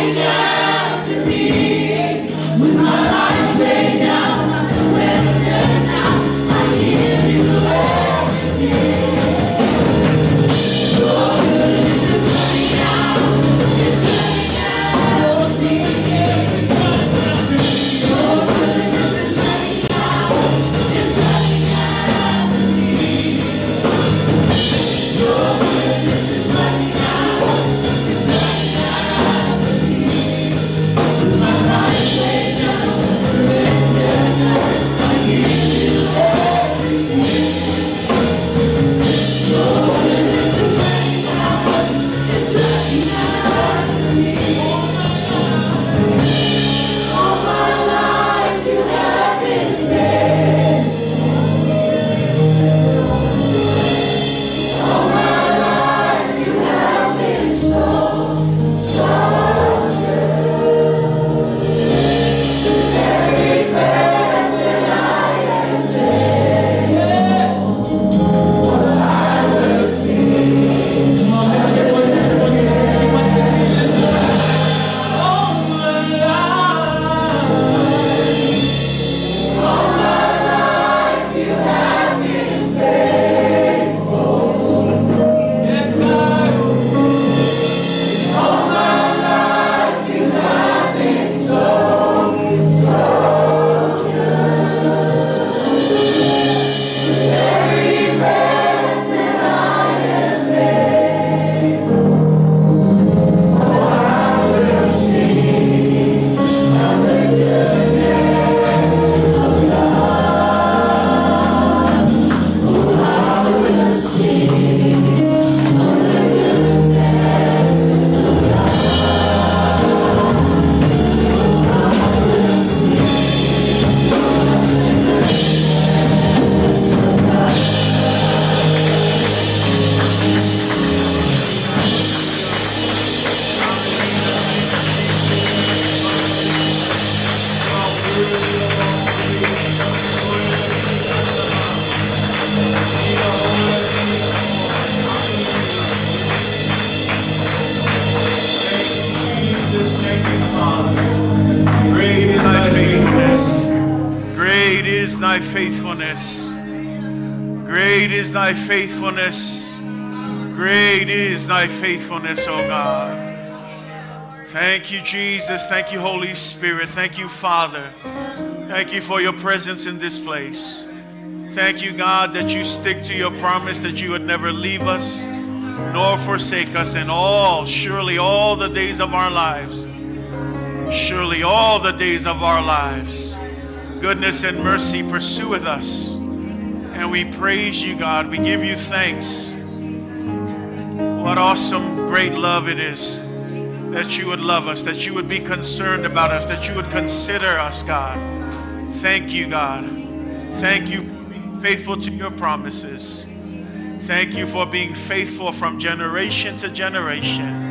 running after me. With my life laid down, I surrender now. I give you everything. Your goodness is running out, it's running after me. Your goodness is running out, it's running after me. Your goodness is running out, it's running after me. With my life laid down, I surrender now. I give you everything. Your goodness is running out, it's running after me. All my life you have been faithful. All my life you have been so, so good. With every breath that I am able, I will sing. Come on, lift your voice this morning, church. You might say, listen. All my life. All my life you have been faithful. Yes, God. All my life you have been so, so good. With every breath that I am able, oh, I will sing of the goodness of God. Oh, I will sing of the goodness of God. Oh, I will sing of the goodness of God. Jesus, thank you, Father. Great is thy faithfulness. Great is thy faithfulness. Great is thy faithfulness. Great is thy faithfulness, O God. Thank you, Jesus. Thank you, Holy Spirit. Thank you, Father. Thank you for your presence in this place. Thank you, God, that you stick to your promise that you would never leave us nor forsake us in all, surely all the days of our lives. Surely all the days of our lives, goodness and mercy pursueth us. And we praise you, God. We give you thanks. What awesome, great love it is that you would love us, that you would be concerned about us, that you would consider us, God. Thank you, God. Thank you for being faithful to your promises. Thank you for being faithful from generation to generation.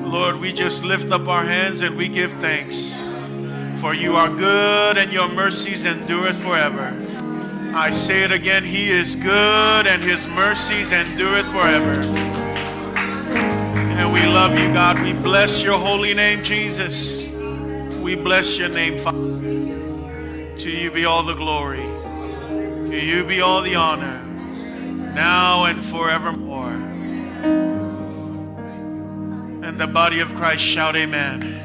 Lord, we just lift up our hands and we give thanks. For you are good and your mercies endureth forever. I say it again, He is good and His mercies endureth forever. And we love you, God. We bless your holy name, Jesus. We bless your name, Father. To you be all the glory. To you be all the honor, now and forevermore. And the body of Christ shout amen.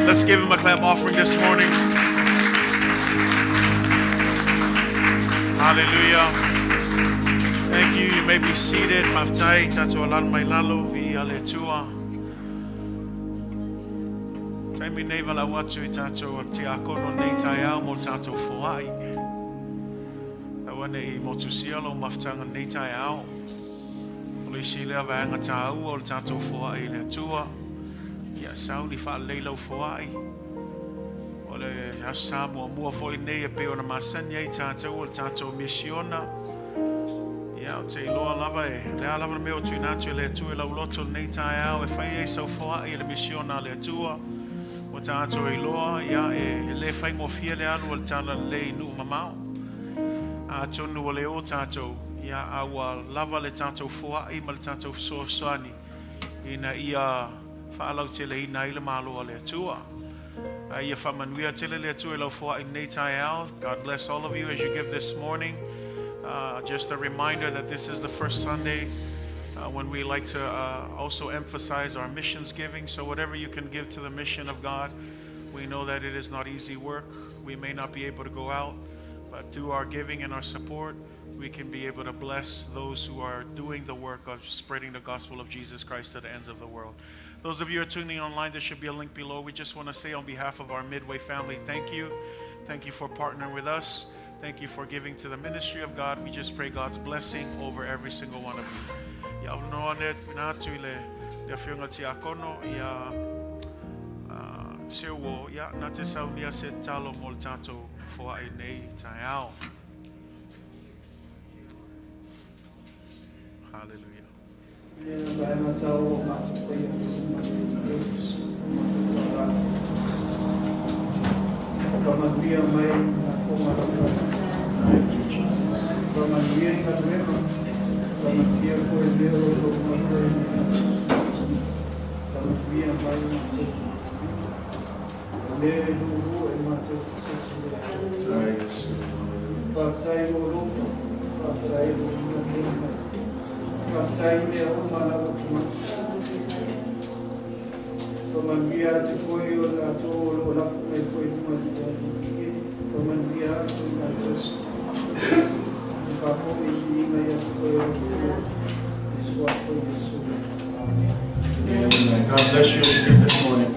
Let's give him a clap offering this morning. Hallelujah. Thank you. You may be seated. Faafetai, tatou alaala mai lalo, viia le Atua. Taimi nei valaau atu i tatou tiakono nei taeao mo tatou foai. Aua ne i motusia lou mafutaga nei taeao. O le isi lea vaega taua o le tatou foai i le Atua. Ia sauni faalelei lau foai. O le Aso Sa muamua foi nei e pei ona masani ai tatou o le tatou misiona. Ia, ou te iloa lava e le a lava le mea o tuuina atu e le Atua i lau loto lenei taeao e fai ai sau foai i le misiona a le Atua. Ua tatou iloa, ia, e le faigofie le alu o le talalelei i nuu mamao. Atonu ua le o tatou, ia, a ua lava le tatou foai ma le tatou fesoasoani ina ia Faalauteleina ai le Malo a le Atua. Ae ia faamanuia tele le Atua i lau foai i lenei taeao. God bless all of you as you give this morning. Just a reminder that this is the first Sunday when we like to also emphasize our missions giving. So whatever you can give to the mission of God, we know that it is not easy work. We may not be able to go out, but through our giving and our support, we can be able to bless those who are doing the work of spreading the gospel of Jesus Christ to the ends of the world. Those of you who are tuning online, there should be a link below. We just want to say on behalf of our Midway family, thank you. Thank you for partnering with us. Thank you for giving to the ministry of God. We just pray God's blessing over every single one of you. Ia aunoa ne tuina atu i le le afioga Tiakono ia Seuo ia na te saunia se tatalo mo le tatou foai nei taeao. Hallelujah. Faafetai mea uma lava Tumau. Faamanuia atu foi o latou o lo o lafo mai foi i luga i le Alii. Faamanuia atu i latou. E faafoi i viiga ia te oe o le Atua, i le Suafa o Iesu. Amene. Amen. God bless you as you give this morning.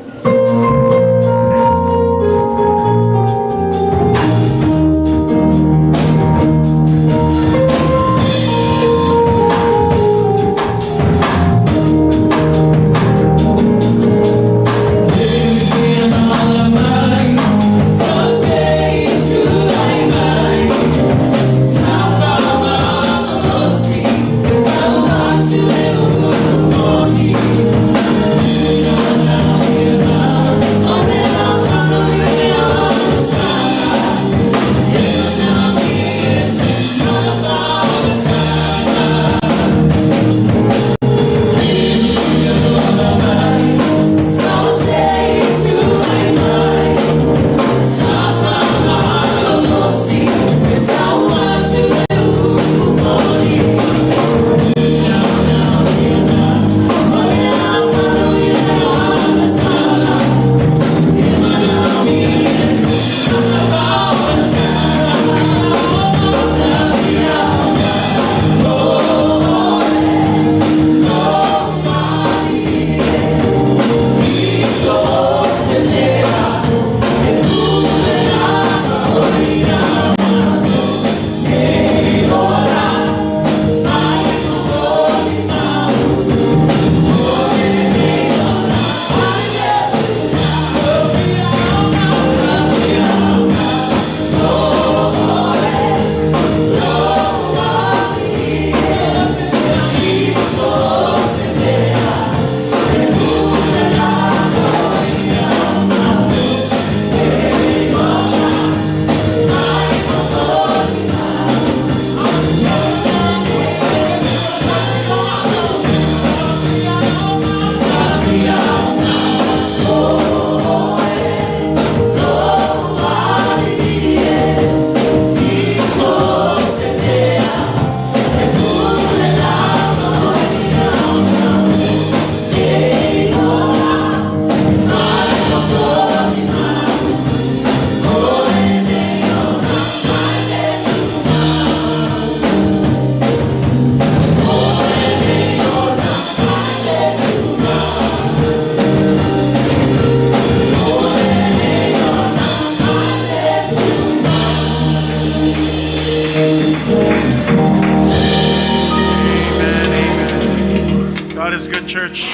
Amen, amen. God is good, church.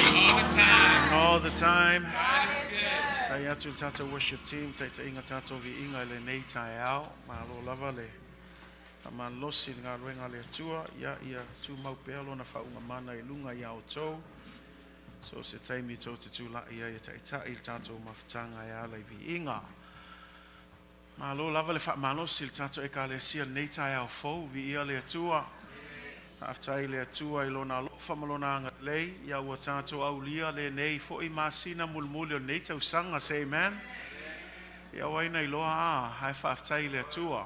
All the time. Tai atu le tātou worship team, taitaiga tātou viiga i lenei taeao. Malo lava le faamalosi i le galuega a le Atua, ia, ia tumau pea lona faauuga mana i luga ia outou. So se taimi tou te tulai ai e taitai i le tātou mafutaga e ala i viiga. Malo lava le faamalosi i le tatou Ekalesia i lenei taeao fou, viia le Atua. Faafetai i le Atua i lona alofa ma lona agalelei, ia ua tatou aulia lenei foi masina mulimuli o lenei tausaga. Say amen. Ia o ai na iloa a, ae faafetai i le Atua.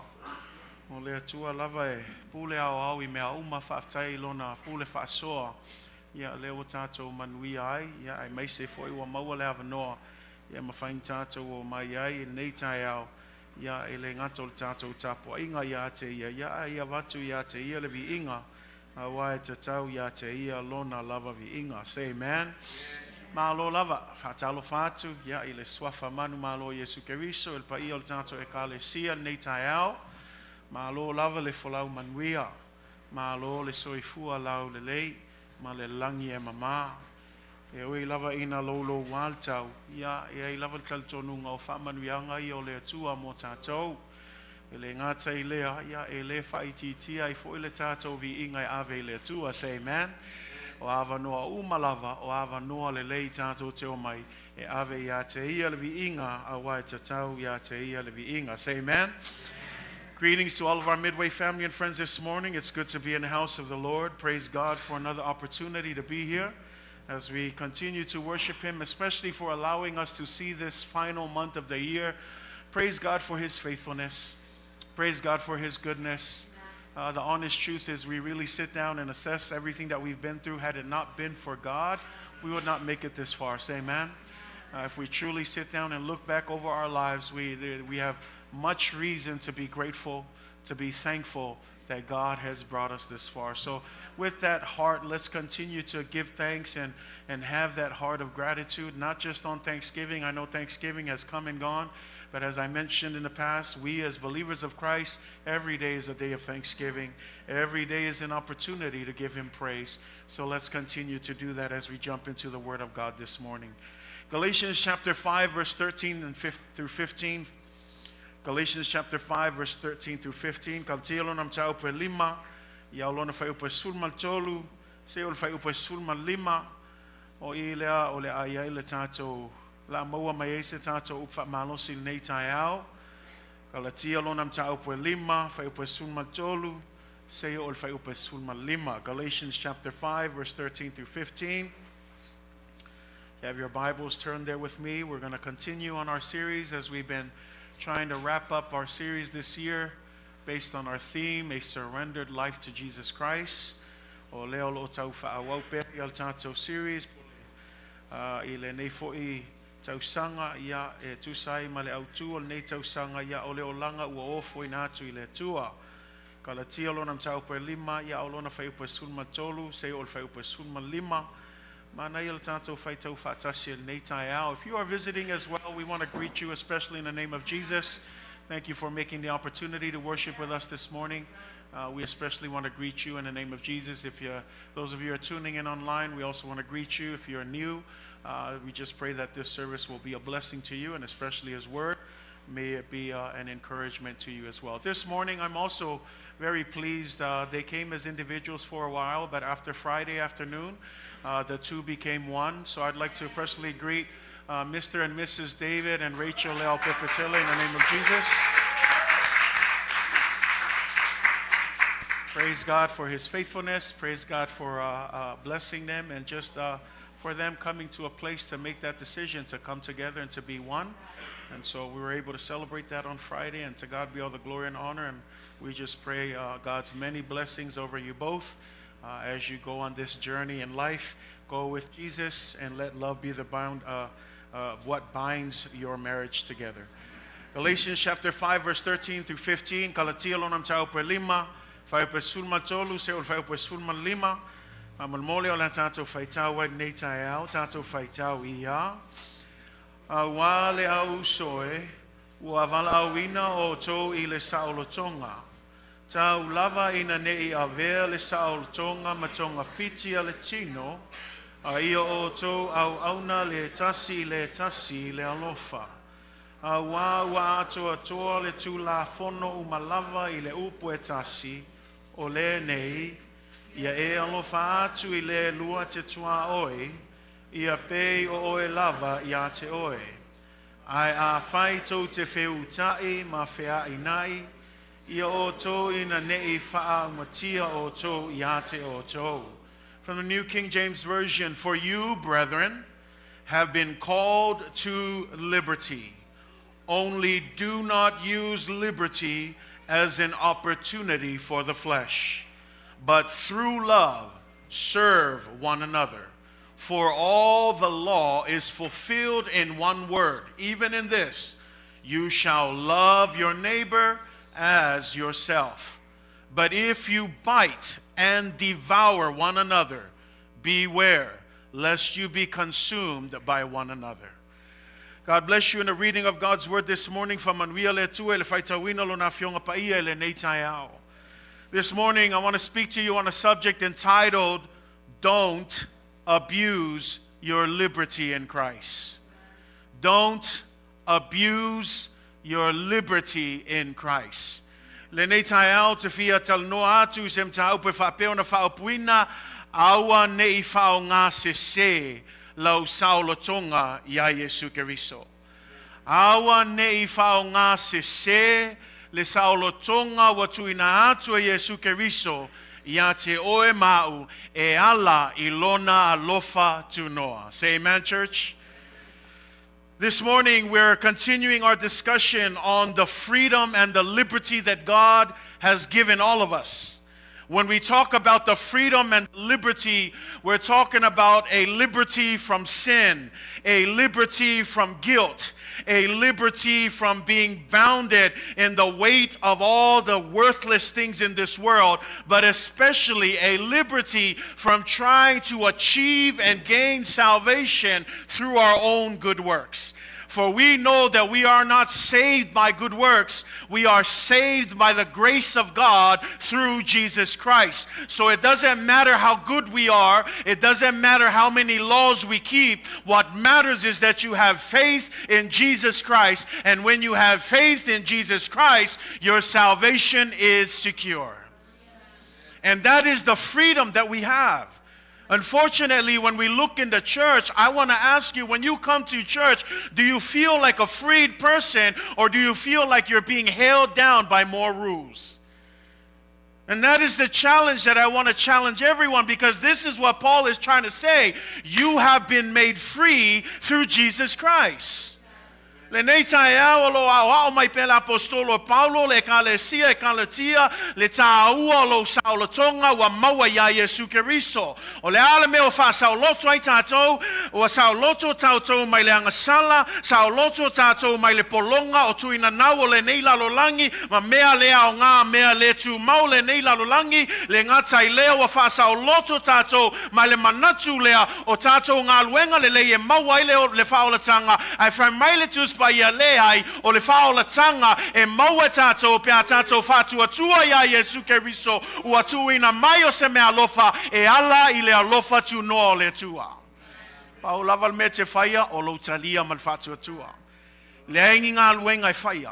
O le Atua lava e pule aoao i mea uma, faafetai i lona pule faasoa. Ia lea ua tatou manuia ai, ia aemaise foi ua maua le avanoa, ia mafai ona tatou omai ai i lenei taeao. Ia e le gata o le tatou tapuaiga ia te ia, ia ae ia avatu ia te ia le viiga, aua e tatau ia te ia lona lava viiga. Say amen. Malo lava, faatalofa atu, ia i le suafa manumalo o Iesu Keriso, i le paia o le tatou ekalesia lenei taeao. Malo lava le folau manuia, malo le soifua laulelei ma le lagi e mamā. E ui lava ina louloua le tau, ia e i ai lava le talitonuga o faamanuiaga ia o le Atua mo tatou. E le gata i lea, ia e le faaitiitia ai foi le tatou viiga e ave i le Atua. Say amen. O avanoa uma lava, o avanoa lelei tatou te omai, e ave ia te ia le viiga, aua e tatau ia te ia le viiga. Say amen. Greetings to all of our Midway family and friends this morning. It's good to be in the house of the Lord. Praise God for another opportunity to be here as we continue to worship Him, especially for allowing us to see this final month of the year. Praise God for His faithfulness. Praise God for His goodness. The honest truth is, we really sit down and assess everything that we've been through. Had it not been for God, we would not make it this far. Say amen. If we truly sit down and look back over our lives, we have much reason to be grateful, to be thankful that God has brought us this far. So, with that heart, let's continue to give thanks and have that heart of gratitude, not just on Thanksgiving. I know Thanksgiving has come and gone, but as I mentioned in the past, we as believers of Christ, every day is a day of thanksgiving. Every day is an opportunity to give Him praise. So, let's continue to do that as we jump into the Word of God this morning. Galatians chapter 5, verse 13 and through 15. Galatians chapter 5, verse 13 through 15. Kalatia lona mataupu e 5, ia o lona fuaiupu e 13, seia oo i le fuaiupu e 15, o i lea o le a i ai le tatou, la maua mai ai se tatou upu faamalosi i lenei taeao. Kalatia lona mataupu e 5, fuaiupu e 13, seia oo i le fuaiupu e 15. Galatians chapter 5, verse 13 through 15. You have your Bibles, turn there with me. We're going to continue on our series as we've been trying to wrap up our series this year based on our theme, A Surrendered Life to Jesus Christ. O lea o lo o tau faaauau pea ia le tatou series i lenei foi tausaga ia e tusa ai ma le autū o lenei tausaga ia o le olaga ua ofoina atu i le Atua. Kalatia lona mataupu e 5 ia o lona fuaiupu e 13 seia oo i le fuaiupu e 15. Manaia le tatou faitau faatasi i lenei taeao. If you are visiting as well, we want to greet you, especially in the name of Jesus. Thank you for making the opportunity to worship with us this morning. We especially want to greet you in the name of Jesus. If you, those of you who are tuning in online, we also want to greet you. If you're new, we just pray that this service will be a blessing to you and especially His Word. May it be an encouragement to you as well. This morning, I'm also very pleased. They came as individuals for a while, but after Friday afternoon, the two became one. So I'd like to personally greet Mr. and Mrs. David and Rachel Leaupepetele in the name of Jesus. Praise God for his faithfulness. Praise God for blessing them and just for them coming to a place to make that decision to come together and to be one. And so we were able to celebrate that on Friday, and to God be all the glory and honor. And we just pray God's many blessings over you both as you go on this journey in life. Go with Jesus and let love be the bound, what binds your marriage together. Galatians chapter 5, verse 13 through 15. Kalatia lona mataupu e 5, fuaiupu e 13, seia oo i le fuaiupu e 15. Faamolemole o le tatou faitau ai lenei taeao, tatou faitau ia. Auā le au uso e, ua valaauina outou i le saolotoga. Tau lava ina ne i avea le saolotoga ma togafiti a le tino, a ia outou auauna le tasi i le tasi i le alofa. Auā ua atoatoa le tulafono uma lava i le upu e tasi, o lenei, ia e alofa atu i le lua te tuaoi, ia pei o oe lava ia te oe. Ae afai tou te feuta'i ma feaina'i, Ia outou ina ne i faaumatia outou ia te outou. From the New King James Version, "For you, brethren, have been called to liberty. Only do not use liberty as an opportunity for the flesh, but through love serve one another. For all the law is fulfilled in one word, even in this: you shall love your neighbor as yourself. But if you bite and devour one another, beware lest you be consumed by one another." God bless you in the reading of God's word this morning. Faamanuia le Atua i le faitauina o lona afioga paia i lenei taeao. This morning, I want to speak to you on a subject entitled, "Don't Abuse Your Liberty in Christ." Don't abuse your liberty in Christ. Lenei taeao te fia talanoa atu i se mataupu e faapea ona faaupuina, "Aua ne i faaaogasesē lou saolotoga iā Iesu Keriso." Aua ne i faaaogasesē le saolotoga ua tuuina atu e Iesu Keriso ia te oe ma a'u e ala i lona alofa tunoa. Say amen, church. This morning, we're continuing our discussion on the freedom and the liberty that God has given all of us. When we talk about the freedom and liberty, we're talking about a liberty from sin, a liberty from guilt, a liberty from being bounded in the weight of all the worthless things in this world, but especially a liberty from trying to achieve and gain salvation through our own good works. For we know that we are not saved by good works, we are saved by the grace of God through Jesus Christ. So it doesn't matter how good we are, it doesn't matter how many laws we keep. What matters is that you have faith in Jesus Christ. And when you have faith in Jesus Christ, your salvation is secure. And that is the freedom that we have. Unfortunately, when we look in the church, I want to ask you, when you come to church, do you feel like a freed person or do you feel like you're being held down by more rules? And that is the challenge that I want to challenge everyone, because this is what Paul is trying to say. You have been made free through Jesus Christ. Lenei taeao o lo o aoao mai pea le Aposetolo Paulo le Ekalesia e Kalatia le tāua o lou saolotoga ua maua iā Iesu Keriso. O le a le mea ua faasaoloto ai tātou? Ua saoloto tātou mai le agasala, saoloto tātou mai le pologa o tuinanau o lenei lalolagi ma mea le aogā mea le tumau lenei lalolagi, le gata i lea ua faasaoloto tātou mai le manatu lea o tātou galuega lelei e maua ai le le faaolataga, ae fai mai le Tusi Paia, leai, o le faaolataga e maua e tātou pe a tātou faatuatua iā Iesu Keriso ua tuuina mai o se meaalofa e ala i le alofa tunoa o le Atua. Pau lava le mea e te faia o lou talia ma le faatuatua. Leai ni galuega e faia.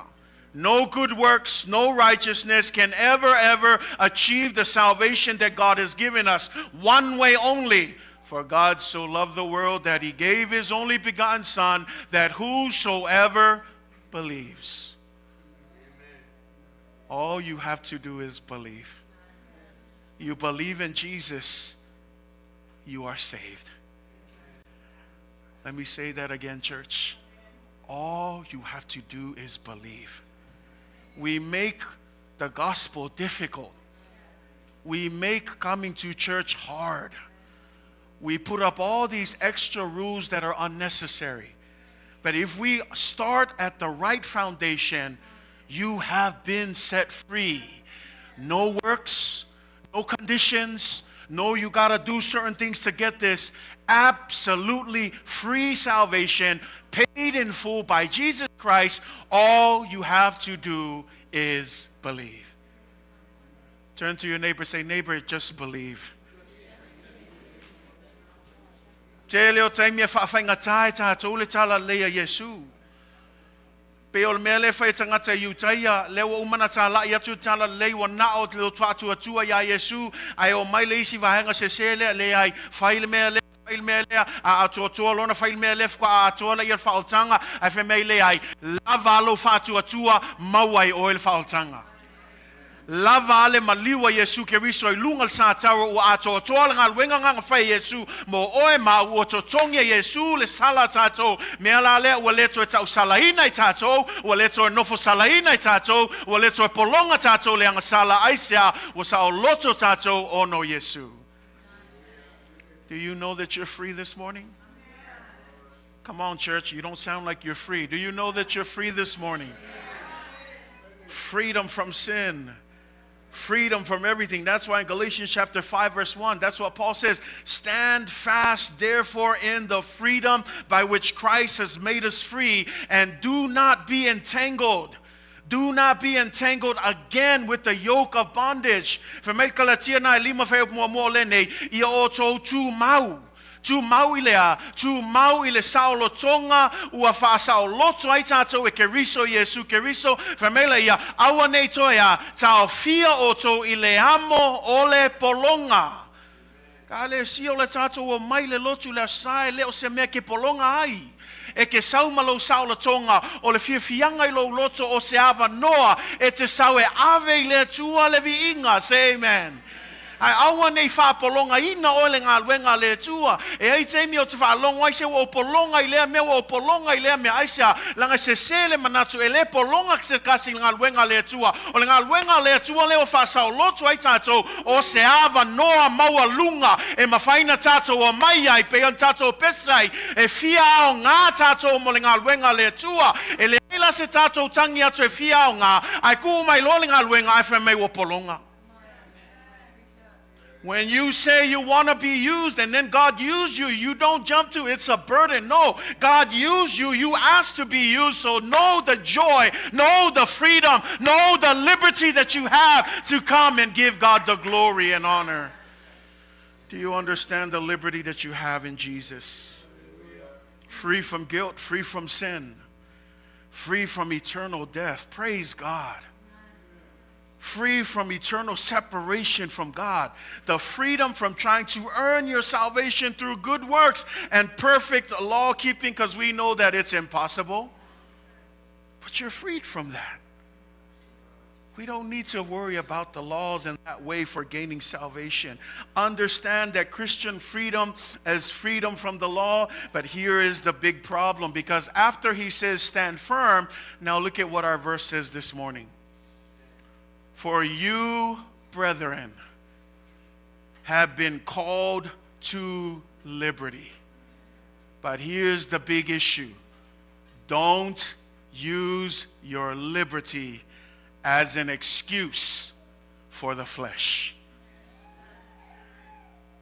No good works, no righteousness can ever, ever achieve the salvation that God has given us. One way only. For God so loved the world that he gave his only begotten Son, that whosoever believes. All you have to do is believe. You believe in Jesus, you are saved. Let me say that again, church. All you have to do is believe. We make the gospel difficult. We make coming to church hard. We put up all these extra rules that are unnecessary. But if we start at the right foundation, you have been set free. No works, no conditions, no, you got to do certain things to get this. Absolutely free salvation, paid in full by Jesus Christ. All you have to do is believe. Turn to your neighbor, say, "Neighbor, just believe." Tele o taimi e faafaigata e tātou le talalelei a Iesu. Pei o le mea lea e fai e tagata i Iutaia, lea ua uma ona talai atu le talalelei ua na o le faatuatua iā Iesu, ae o mai le isi vaega sesē lea, leai, fai le mea lea, fai le mea lea, a atoatoa loa ona fai le mea lea, faatoa atoa lea le faaolataga, ae fai mai leai, lava lou faatuatua, maua ai oe le faaolataga. Lava a le maliu a Iesu Keriso i luga o le satauro ua atoatoa le galuega na fai e Iesu mo oe ma au, ua totogi e Iesu le sala a tatou. Mea la lea, ua le toe tausalaina i tatou, ua le toe nofo salaina i tatou, ua le toe pologa tatou le agasala. Aisea? Ua saoloto tatou ona o Iesu. Do you know that you're free this morning? Come on, church, you don't sound like you're free. Do you know that you're free this morning? Freedom from sin, freedom from everything. That's why in Galatians chapter 5 verse 1, that's what Paul says, "Stand fast therefore in the freedom by which Christ has made us free, and do not be entangled. Do not be entangled again with the yoke of bondage." Fai mai Kalatia na e 5 fuaiupu muamua lenei, ia outou tumau. Tumau i le a? Tumau i le saolotoga ua faasaoloto ai tatou e Keriso Iesu Keriso. Fai mai la ia, aua nei toe a, taofia outou i le amo o le pologa. Ka le sia o le tatou o mai le lotu le aso e le o se mea ke pologa ai. E ke sau ma lou saolotoga o le fiafiaga i lou loto o se avanoa e te sau e ave i le Atua le viiga. Say amen. Ae aua nei faapologaina oe le galuega a le Atua. E ai taimi o te faalogo ai se ua o pologa i lea mea, ua o pologa i lea mea. Aisea? Laga sesē le manatu e lē pologa se tasi i le galuega a le Atua. O le galuega a le Atua lea ua faasaoloto ai tatou o se avanoa maualuga e mafai ona tatou omai ai pei ona tatou pesa ai e fia aogā tatou mo le galuega a le Atua. E leai la se tatou tagi atu e fia aogā ae tuu mai loa le galuega ae fai mai ua pologa. When you say you want to be used and then God use you, you don't jump to it's a burden. No, God used you. You asked to be used. So know the joy, know the freedom, know the liberty that you have to come and give God the glory and honor. Do you understand the liberty that you have in Jesus? Free from guilt, free from sin, free from eternal death. Praise God, free from eternal separation from God, the freedom from trying to earn your salvation through good works and perfect law keeping, because we know that it's impossible. But you're freed from that. We don't need to worry about the laws in that way for gaining salvation. Understand that Christian freedom is freedom from the law, but here is the big problem, because after he says stand firm, now look at what our verse says this morning. "For you, brethren, have been called to liberty." But here's the big issue: don't use your liberty as an excuse for the flesh.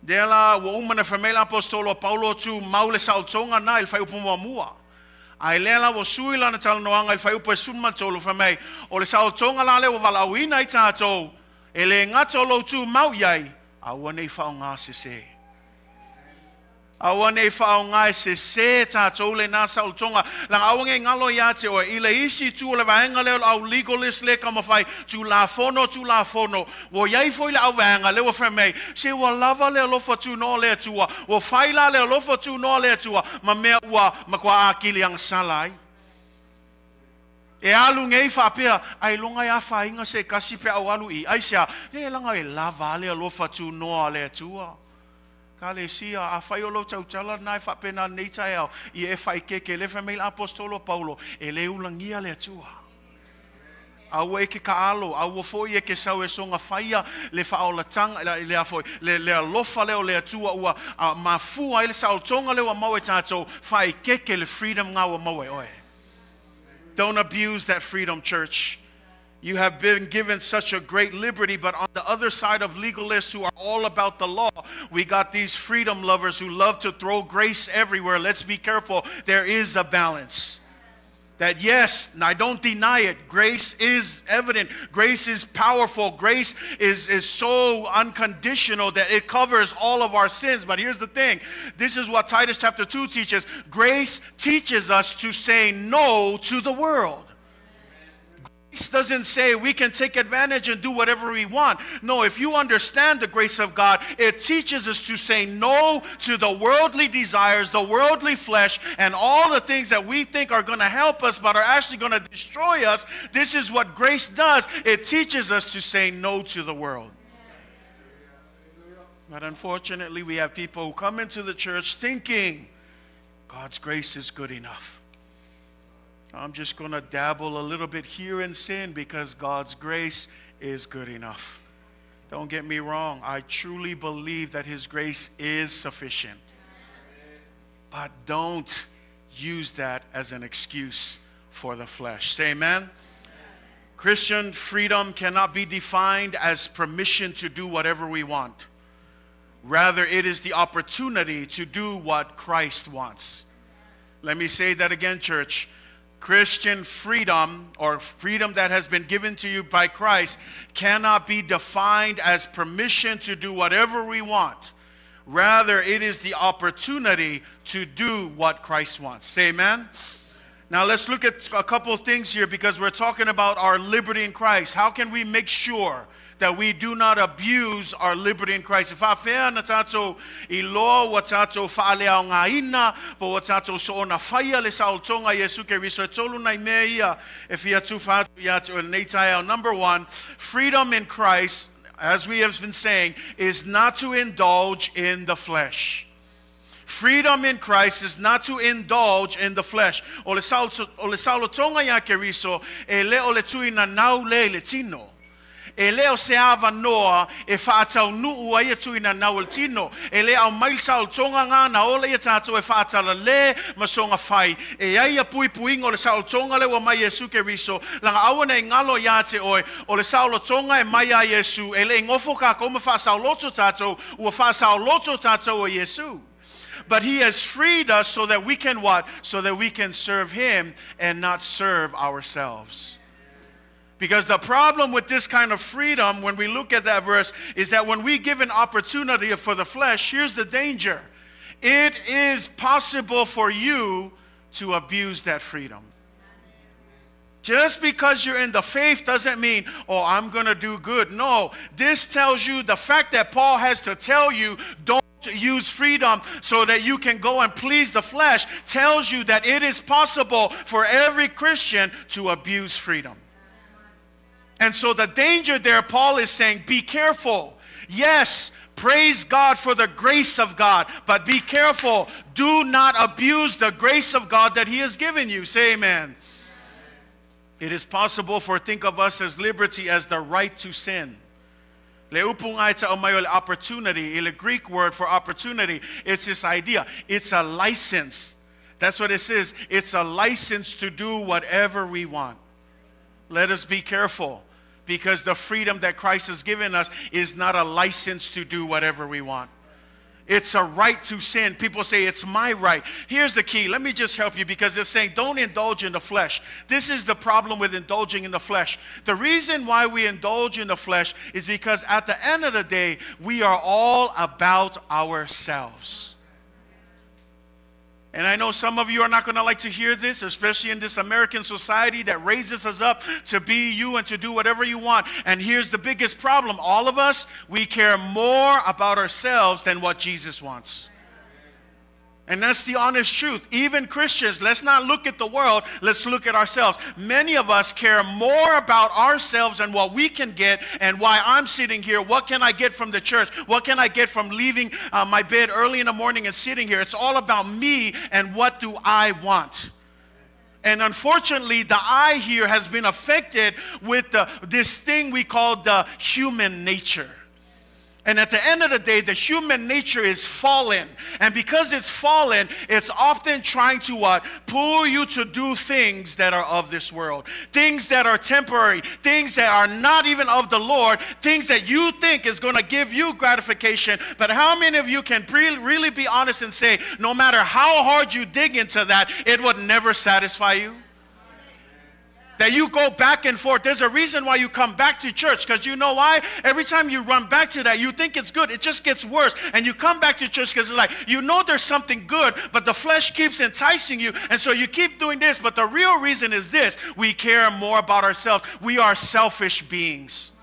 Lea la ua uma na fai mai le apostolo a Paulo tumau le saolotoga na i le fuaiupu muamua. Ae lea la ua sui lana talanoaga i le fuaiupu e 13 fai mai, o le saolotoga la lea ua valaauina ai tatou, e le gata o lou tumau i ai, aua nei faaaogā sesē. Aua nei faaaogā e sesē tatou lenā saolotoga. Laga aua nei galo iā te oe. I le isi itu o le vaega lea o le au legalist lea taumafai tulafono tulafono. Ua i ai foi le auvaega lea ua fai mai, se ua lava le alofa tunoa o le Atua. Ua fai la le alofa tunoa o le Atua ma mea ua matua atili agasala ai. E alu nei faapea, ailoga e afaina se tasi pe a ou alu i i. Aisea? Le laga e lava le alofa tunoa o le Atua. Ekalesia, afai o lou tautala lena e faapena nei taeao, ia e faaeteete, lea fai mai le apostolo Paulo, e le ulagia le Atua. Aua e ke taalo, aua foi e ke sau e soona faia le faaolataga, le a foi, le alofa lea o le Atua ua mafua ai le saolotoga lea ua maua e tatou, faaeteete le freedom na ua maua e oe. Don't abuse that freedom, church. You have been given such a great liberty, but on the other side of legalists who are all about the law, we got these freedom lovers who love to throw grace everywhere. Let's be careful. There is a balance. That yes, and I don't deny it, grace is evident, grace is powerful, grace is so unconditional that it covers all of our sins. But here's the thing, this is what Titus chapter 2 teaches. Grace teaches us to say no to the world. Doesn't say we can take advantage and do whatever we want. No, if you understand the grace of God, it teaches us to say no to the worldly desires, the worldly flesh, and all the things that we think are going to help us but are actually going to destroy us. This is what grace does. It teaches us to say no to the world. But unfortunately, we have people who come into the church thinking God's grace is good enough. I'm just going to dabble a little bit here in sin because God's grace is good enough. Don't get me wrong. I truly believe that His grace is sufficient. But don't use that as an excuse for the flesh. Say amen. Christian freedom cannot be defined as permission to do whatever we want. Rather, it is the opportunity to do what Christ wants. Let me say that again, church. Christian freedom, or freedom that has been given to you by Christ, cannot be defined as permission to do whatever we want. Rather, it is the opportunity to do what Christ wants. Say amen. Now let's look at a couple of things here, because we're talking about our liberty in Christ. How can we make sure that we do not abuse our liberty in Christ? E faafefea na tatou iloa ua tatou faaleaogaina po ua tatou soona faia le saolotoga Iesu Keriso? E tolu nai mea ia e fia tufa atu ia te oe lenei taeao. Number one, freedom in Christ, as we have been saying, is not to indulge in the flesh. Freedom in Christ is not to indulge in the flesh. O le saolotoga ia Keriso, e le o le tuinanau lea i le tino. E le o se avanoa e faataunuu ai e tuinanau o le tino. E le aumai le saolotoga ngā na ola ia tatou e faatalale ma soga fai. E ai a puipuiga o le saolotoga lea ua mai Iesu Keriso, laga aua nei galo ia te oe, o le saolotoga e mai a Iesu, e le i gofo kākou ma faasaoloto tatou, ua faasaoloto tatou e Iesu. But He has freed us so that we can what? So that we can serve Him and not serve ourselves. Because the problem with this kind of freedom, when we look at that verse, is that when we give an opportunity for the flesh, here's the danger. It is possible for you to abuse that freedom. Just because you're in the faith doesn't mean, oh, I'm going to do good. No, this tells you, the fact that Paul has to tell you, don't use freedom so that you can go and please the flesh, tells you that it is possible for every Christian to abuse freedom. And so the danger there, Paul is saying, be careful. Yes, praise God for the grace of God, but be careful. Do not abuse the grace of God that He has given you. Say amen. It is possible for think of us as liberty as the right to sin. Le upu ngai ta o mai o le opportunity, i le Greek word for opportunity, it's this idea. It's a license. That's what it says. It's a license to do whatever we want. Let us be careful, because the freedom that Christ has given us is not a license to do whatever we want. It's a right to sin. People say, it's my right. Here's the key. Let me just help you, because it's saying don't indulge in the flesh. This is the problem with indulging in the flesh. The reason why we indulge in the flesh is because at the end of the day, we are all about ourselves. And I know some of you are not going to like to hear this, especially in this American society that raises us up to be you and to do whatever you want. And here's the biggest problem. All of us, we care more about ourselves than what Jesus wants. And that's the honest truth. Even Christians, let's not look at the world, let's look at ourselves. Many of us care more about ourselves and what we can get and why I'm sitting here. What can I get from the church? What can I get from leaving my bed early in the morning and sitting here? It's all about me and what do I want. And unfortunately, the I here has been affected with this thing we call the human nature. And at the end of the day, the human nature is fallen. And because it's fallen, it's often trying to what? Pull you to do things that are of this world. Things that are temporary. Things that are not even of the Lord. Things that you think is going to give you gratification. But how many of you can really be honest and say, no matter how hard you dig into that, it would never satisfy you? That you go back and forth. There's a reason why you come back to church, because you know why? Every time you run back to that, you think it's good. It just gets worse. And you come back to church because it's like, you know there's something good, but the flesh keeps enticing you. And so you keep doing this. But the real reason is this: we care more about ourselves. We are selfish beings.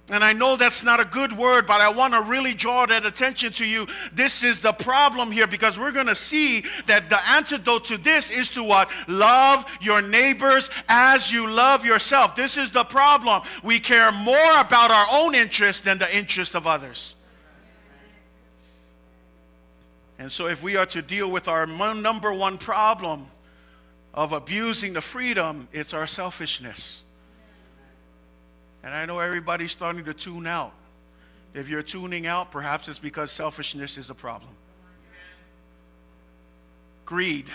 And I know that's not a good word, but I want to really draw that attention to you. This is the problem here, because we're going to see that the antidote to this is to what? Love your neighbors as you love yourself. This is the problem. We care more about our own interests than the interests of others. And so if we are to deal with our number one problem of abusing the freedom, it's our selfishness. And I know everybody's starting to tune out. If you're tuning out, perhaps it's because selfishness is a problem. Greed,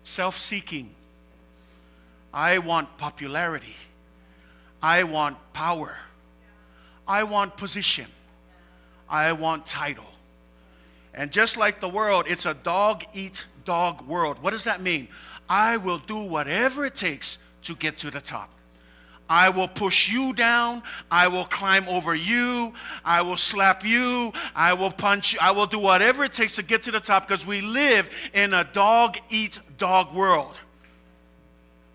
self-seeking. I want popularity. I want power. I want position. I want title. And just like the world, it's a dog-eat-dog world. What does that mean? I will do whatever it takes to get to the top. I will push you down. I will climb over you. I will slap you. I will punch you. I will do whatever it takes to get to the top, because we live in a dog-eat-dog world.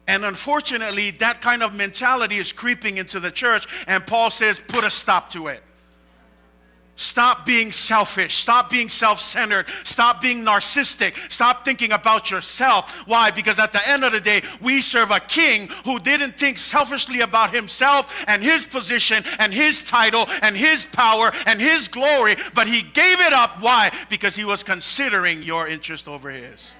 And unfortunately, that kind of mentality is creeping into the church. And Paul says, put a stop to it. Stop being selfish. Stop being self-centered. Stop being narcissistic. Stop thinking about yourself. Why? Because at the end of the day, we serve a king who didn't think selfishly about himself and his position and his title and his power and his glory, but he gave it up. Why? Because he was considering your interest over his.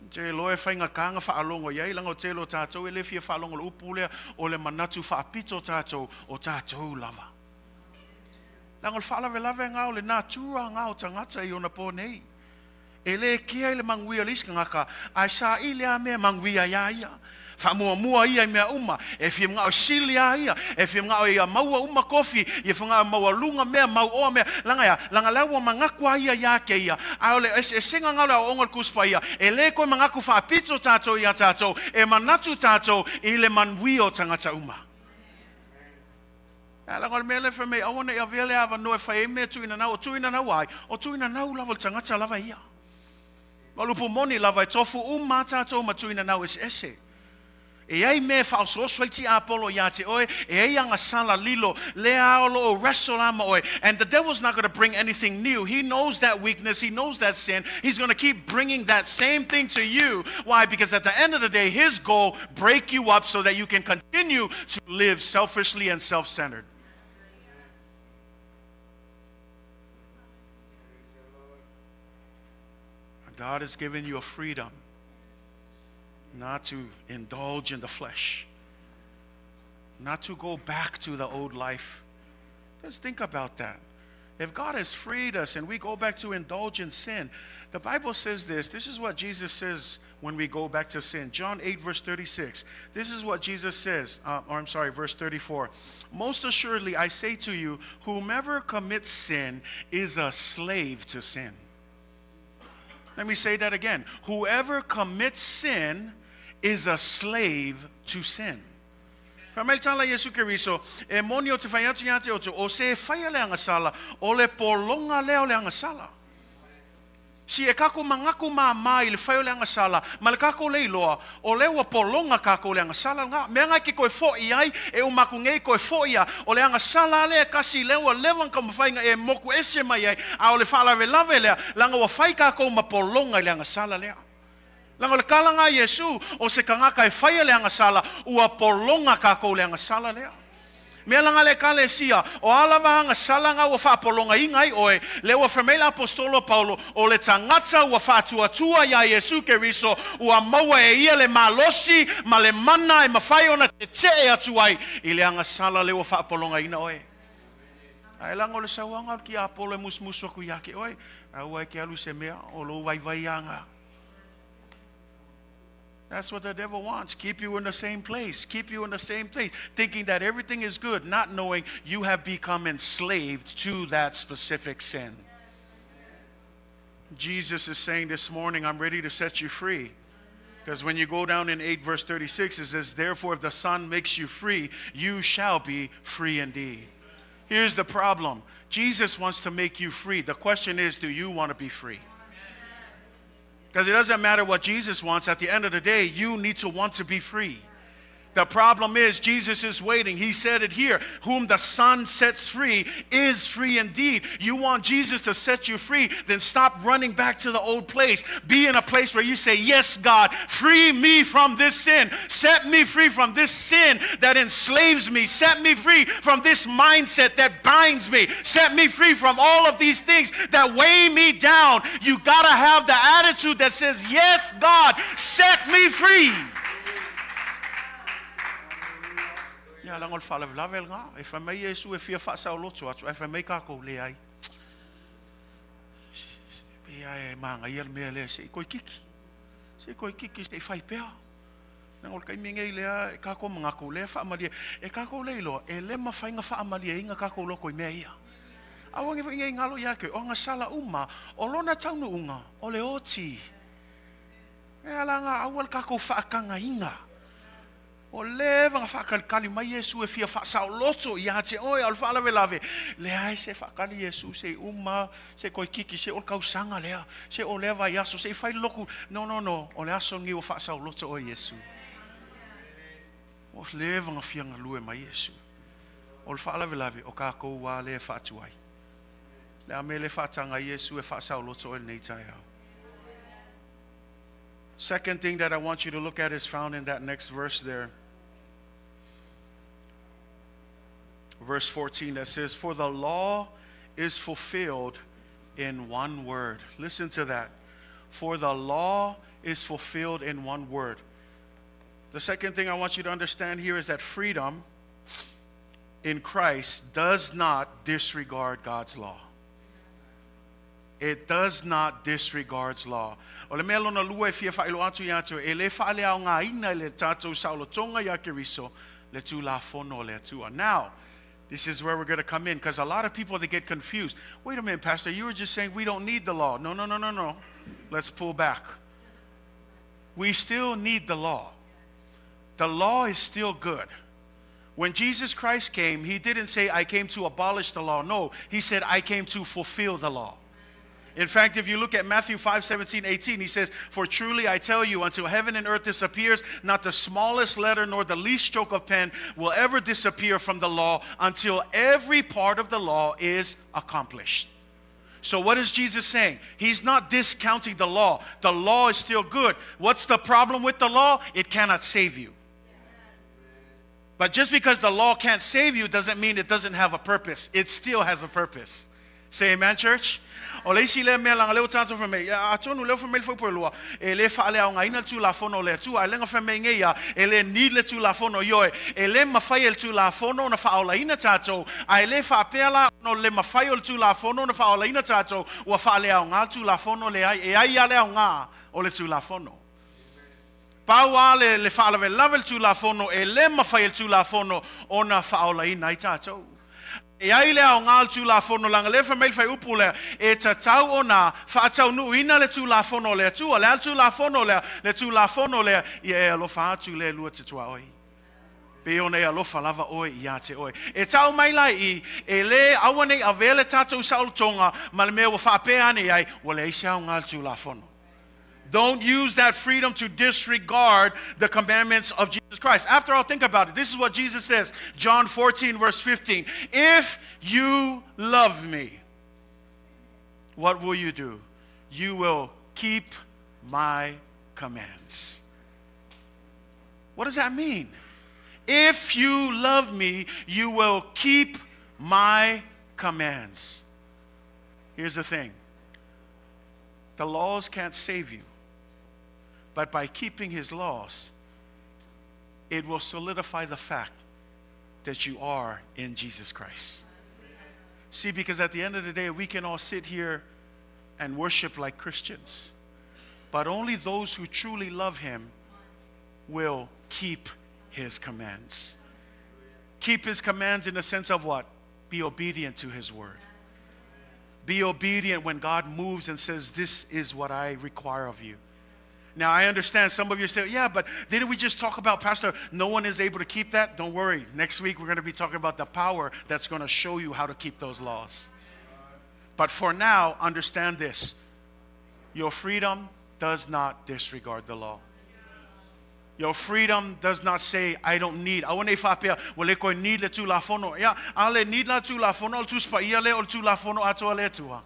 Te loe whainga kānga whaalongo iai, langa o te lo tātou, e le fia whaalongo le upu lea, o le manatu whaapito tātou, o tātou lava. Langa o le whaalave lave ngā o le nātura ngā o tangata i ona pō nei. E le kia i le manguia le iska ngaka, ai sa i le a mea manguia ia ia. Whaamua mua ia i mea uma, e whia mga o sili a ia, e whia mga o ia maua uma kofi, e whia mga o maua lunga mea, mau oa mea. Langa ia, langa lewa mangaku a ia ia ke ia. A ole, e singa ngā leo ongo le kuspa ia, e le koe mangaku whaapito tātou ia tātou, e manatu tātou i le manui o tangata uma. A langa o le mea le whamei, awana i a vele awa noe whai e mea tuina nau, o tuina nau ai, o tuina nau lava le tangata lava ia. Malupu moni lava e tofu uma tātou ma tuina nau ese ese. E ai me whaososo i ti Apollo ia te oe, e ai anga sala lilo, le aolo o wrestle ama oe. And the devil's not going to bring anything new. He knows that weakness, he knows that sin. He's going to keep bringing that same thing to you. Why? Because at the end of the day, his goal, break you up so that you can continue to live selfishly and self-centered. God has given you a freedom not to indulge in the flesh, not to go back to the old life. Just think about that. If God has freed us and we go back to indulge in sin, the Bible says this. This is what Jesus says when we go back to sin. John 8, verse 36. This is what Jesus says, or I'm sorry, verse 34. Most assuredly, I say to you, whomever commits sin is a slave to sin. Let me say that again. Whoever commits sin is a slave to sin. Whamaitala Yesu Keriso, e moni o te whaiatu ia te otu, o se whaia le angasala, o le polonga leo le angasala. Si e kako mangaku mā mā i le whai o le angasala, ma le kako le iloa, o le ua polonga kako le angasala ngā. Mea ngai ki koe fo i ai, e umaku ngei koe fo ia, o le angasala le kasi le ua lewan ka mawhainga e moku ese mai ai, a o le whaalawe lave lea, langa ua whai kako ma polonga i le angasala lea. Langa o le kalanga Yesu, o se kangaka e whaia le angasala, ua polonga kako le angasala lea. Mea langa le kale sia, o ala vahanga sala ngā ua whaapolonga ingai oe, le ua whamela apostolo Paulo, o le tangata ua whaatuatua ia Yesu Keriso, ua maua e ia le malosi, ma le mana e mawhai ona te te e atu ai, i le anga sala le ua whaapolonga ina oe. Ai langa o le sauanga ki Apollo e musmusu aku ia ke oe, a ua e ke alu se mea, o lo vai vai anga. That's what the devil wants. Keep you in the same place. Keep you in the same place. Thinking that everything is good, not knowing you have become enslaved to that specific sin. Jesus is saying this morning, I'm ready to set you free. Because when you go down in 8 verse 36, it says, Therefore, if the Son makes you free, you shall be free indeed. Here's the problem Jesus wants to make you free. The question is, do you want to be free? Because it doesn't matter what Jesus wants. At the end of the day, you need to want to be free. The problem is, Jesus is waiting. He said it here Whom the Son sets free is free indeed. You want Jesus to set you free, then stop running back to the old place. Be in a place where you say, Yes, God, free me from this sin. Set me free from this sin that enslaves me. Set me free from this mindset that binds me. Set me free from all of these things that weigh me down. You got to have the attitude that says, Yes, God, set me free. Ia, leaga o le faalavelave lena. E fai mai Iesu e fia faasaoloto atu, ae fai mai kākou, Leai. Pei lava e manaia le mea lea, se i koikiki. Se i koikiki, se i fai pea. Leaga o le taimi nei lea, e kākou manatu, lea e faamalie. E kākou le iloa, e le mafai ona faamalieina kākou loto i mea ia. Aua ne foi nei galo ia te oe, o agasala uma, o lona taunuuga, o le oti. E ala ana aua le kākou faatagaina. Ua leva ona faakalikali mai Iesu e fia faasaoloto ia te oe, a o le faalavelave, leai se faakali Iesu se i uma, se koikiki, se o le tausaga lea, se o lea vaiaso, se i fai le lotu. No, no, no, o le aso lenei ua faasaoloto oe Iesu. Ua leva ona fia galue mai Iesu. O le faalavelave, o kākou lava lea e faatuai. Le a mea le faataga ai Iesu e faasaoloto oe i lenei taeao? Second thing that I want you to look at is found in that next verse there. Verse 14 that says, For the law is fulfilled in one word. Listen to that. For the law is fulfilled in one word. The second thing I want you to understand here is that freedom in Christ does not disregard God's law. It does not disregards law. O le mea lona lua e fia faailoa atu ia te oe, e le faaleaogaina i le tatou saolotoga ia Keriso le Tulafono a le Atua. Now, this is where we're going to come in because a lot of people they get confused. Wait a minute, Pastor, you were just saying we don't need the law. No, no, no, no, no. Let's pull back. We still need the law. The law is still good. When Jesus Christ came, he didn't say, I came to abolish the law. No, he said, I came to fulfill the law. In fact, if you look at Matthew 5 17, 18, he says, For truly I tell you, until heaven and earth disappears, not the smallest letter nor the least stroke of pen will ever disappear from the law until every part of the law is accomplished. So, what is Jesus saying? He's not discounting the law. The law is still good. What's the problem with the law? It cannot save you. But just because the law can't save you doesn't mean it doesn't have a purpose. It still has a purpose. Say amen, church. O le isi lea mea leaga lea ua tatou fai mai, atonu lea ua fai mai le fuaiupu e lua, e le faaleaogaina le Tulafono o le Atua, ae leaga fai mai nei ia, e le need le Tulafono, ioe, e le mafai e le Tulafono ona faaolaina tatou, ae le faapea la ona o le le mafai o le Tulafono ona faaolaina tatou, ua faaleaoga le Tulafono, leai, e ai lava le aoga o le Tulafono. Pau lava le, le faalavelave le Tulafono, e le mafai e le Tulafono ona faaolaina ai tatou. E ai le aoga o le Tulafono, leaga lea fai mai le fuaiupu lea, e tatau ona faataunuuina le Tulafono o le Atua. Le a le Tulafono lea? Le Tulafono lea, ia e alofa atu i le lua te tuaoi. Pei ona e alofa lava oe ia te oe. E tau mai la i, e le aua nei avea le tatou saolotoga ma le mea ua faapea ane ai, ua leai se aoga i le Tulafono. Don't use that freedom to disregard the commandments of Jesus Christ. After all, think about it. This is what Jesus says, John 14, verse 15. If you love me, what will you do? You will keep my commands. What does that mean? If you love me, you will keep my commands. Here's the thing the laws can't save you, but by keeping his laws, it will solidify the fact that you are in Jesus Christ. See, because at the end of the day, we can all sit here and worship like Christians, but only those who truly love him will keep his commands. Keep his commands in the sense of what? Be obedient to his word. Be obedient when God moves and says, This is what I require of you. Now, I understand some of you say, yeah, but didn't we just talk about, Pastor, no one is able to keep that? Don't worry. Next week, we're going to be talking about the power that's going to show you how to keep those laws. But for now, understand this. Your freedom does not disregard the law. Your freedom does not say, I don't need. Aua nei faapea, ua le toe need le Tulafono. Ia, a le need la Tulafono, o le Tusi Paia lea o le Tulafono atoa a le Atua.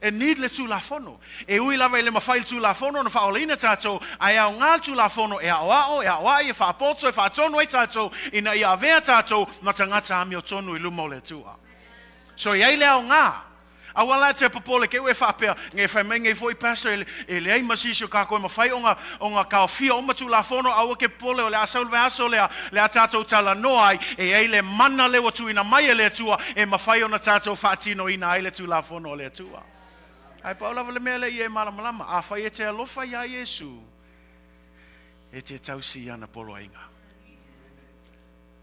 E need le Tulafono. E ui lava e le mafai le Tulafono ona faaolaina tatou, ae aoga le Tulafono e aoao, e aoai, e faapoto, e faatonu ai tatou, ina ia avea tatou ma tagata amiotonu i luma o le Atua. So e i ai le aoga. Aua la e te popole keu e faapea, Nge fai mai nei foi Pastor e, e leai ma se isi o kākou e mafai ona, ona taofia uma Tulafono, aua ke popole o le a sau le vaiaso lea, le a tātou talanoa ai, e i ai le mana lea ua tuuina mai e le Atua e mafai ona tātou faatinoina ai le Tulafono a le Atua. Ae pau lava le mea lea ia e malamalama, afai e te alofa iā Iesu, e te tausi i ana poloaiga.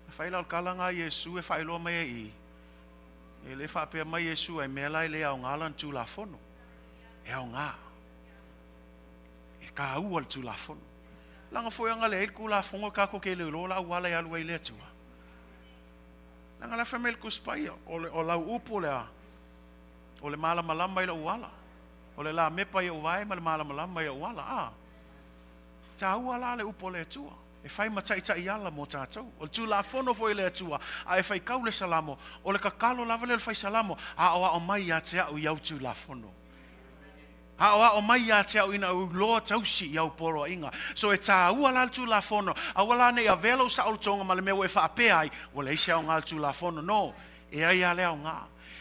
Afai la o le kalaga a Iesu e faailoa mai ai i, E le faapea mai Iesu ai mea la e le aoga lana Tulafono. E aoga. E kāua le Tulafono. Leaga foi aga leai le Tulafono kākou ke le iloa la auala e alu ai le Atua. Leaga la fai mai le Tusi Paia, o, le, o lau upu lea, o le malamalama i lou ala. O le lamepa i ou vae ma le malamalama i ou ala. A, tāua la le upu o le Atua. E fai ma taitaiala mō tātou. O le Tulafono foi a le Atua, a e faitau le Salamo, o le tatalo lava lea o le fai Salamo, Aoao mai ia te au i au Tulafono. Aoao mai ia te au ina ua iloa tausi i au poloaiga. So e tāua la le Tulafono, aua la ne i avea lou saolotoga ma le mea ua e faapea ai, ua leai se aoga o le Tulafono. No, e ai lava le aoga.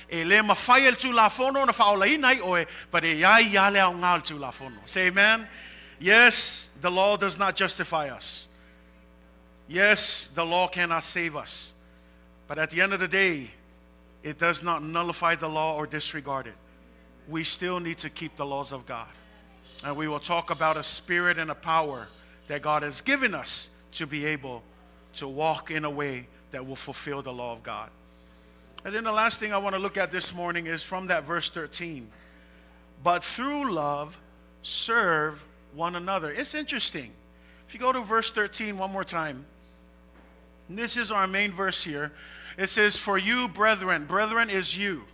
E le mafai e le Tulafono ona faaolaina ai oe, but e ai lava le aoga o le Tulafono. Say amen. Yes, the law does not justify us. Yes, the law cannot save us. But at the end of the day, it does not nullify the law or disregard it. We still need to keep the laws of God. And we will talk about a spirit and a power that God has given us to be able to walk in a way that will fulfill the law of God. And then the last thing I want to look at this morning is from that verse 13. But through love, serve one another. It's interesting. If you go to verse 13 one more time, this is our main verse here. It says, For you, brethren, brethren is you.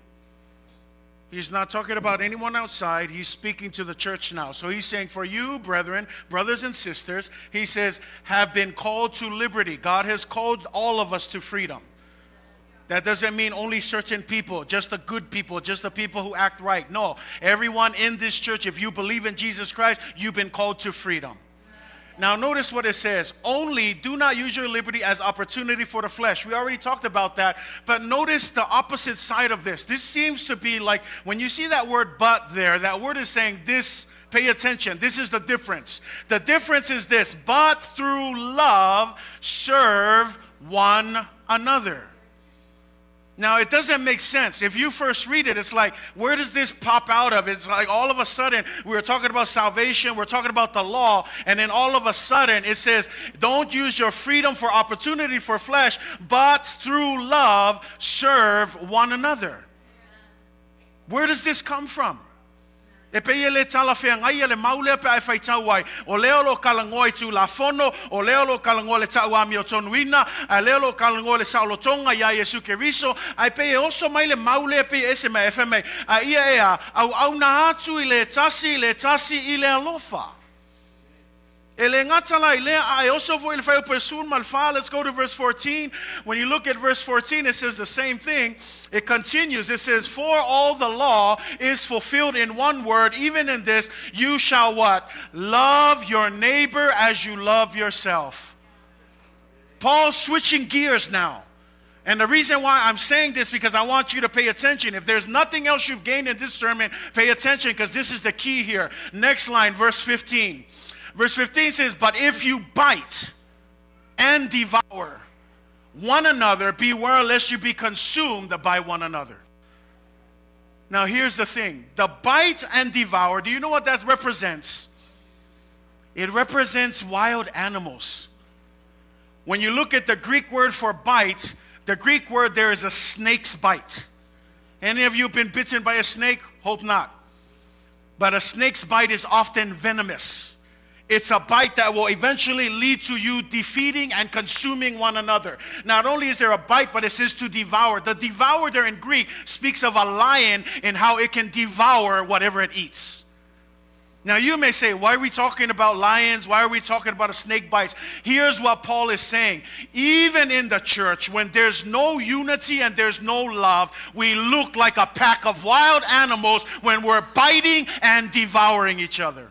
He's not talking about anyone outside. He's speaking to the church now. So he's saying, For you, brethren, brothers and sisters, he says, have been called to liberty. God has called all of us to freedom. That doesn't mean only certain people, just the good people, just the people who act right. No, everyone in this church, if you believe in Jesus Christ, you've been called to freedom. Now, notice what it says. Only do not use your liberty as opportunity for the flesh. We already talked about that. But notice the opposite side of this. This seems to be like when you see that word but there, that word is saying this. Pay attention. This is the difference. The difference is this: but through love, serve one another. Now, it doesn't make sense. If you first read it, it's like, where does this pop out of? It's like all of a sudden, we were talking about salvation, we're talking about the law, and then all of a sudden it says, don't use your freedom for opportunity for flesh, but through love, serve one another. Where does this come from? E pei e le talafeagai ia le mau lea pe a e faitau ai, o lea o lo o talanoa i Tulafono, o lea o lo o talanoa i le ta'u amiotonuina, a lea o lo o talanoa i le saolotoga iā Iesu Keriso, ae pei e oso mai le mau lea pei e ese mai, e fai mai, A ia ea, auauna atu i le tasi i le tasi i le alofa. E le gata la i lea, a e oso foi i le fuaiupu e 14. Let's go to verse 14. When you look at verse 14, it says the same thing. It continues. It says, For all the law is fulfilled in one word, even in this, you shall what? Love your neighbor as you love yourself. Paul's switching gears now. And the reason why I'm saying this because I want you to pay attention. If there's nothing else you've gained in this sermon, pay attention because this is the key here. Next line, verse 15. Verse 15 says, But if you bite and devour one another, beware lest you be consumed by one another. Now, here's the thing: the bite and devour, do you know what that represents? It represents wild animals. When you look at the Greek word for bite, the Greek word there is a snake's bite. Any of you been bitten by a snake? Hope not. But a snake's bite is often venomous. It's a bite that will eventually lead to you defeating and consuming one another. Not only is there a bite, but it says to devour. The devour there in Greek speaks of a lion and how it can devour whatever it eats. Now you may say, why are we talking about lions? Why are we talking about a snake bites? Here's what Paul is saying. Even in the church, when there's no unity and there's no love, we look like a pack of wild animals when we're biting and devouring each other.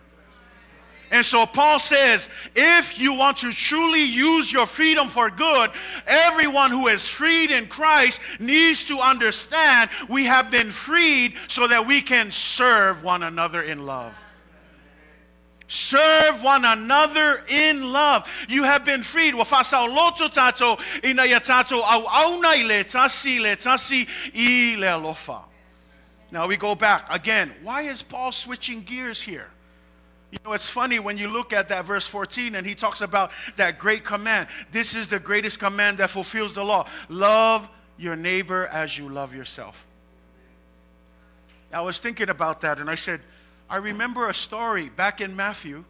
And so Paul says, if you want to truly use your freedom for good, everyone who is freed in Christ needs to understand we have been freed so that we can serve one another in love. Serve one another in love. You have been freed. Ua faasaoloto tātou ina ia tātou auauna i le tasi le tasi i le alofa. Now we go back again. Why is Paul switching gears here? You know, it's funny when you look at that verse 14 and he talks about that great command. This is the greatest command that fulfills the law. Love your neighbor as you love yourself. I was thinking about that and I said, I remember a story back in Matthew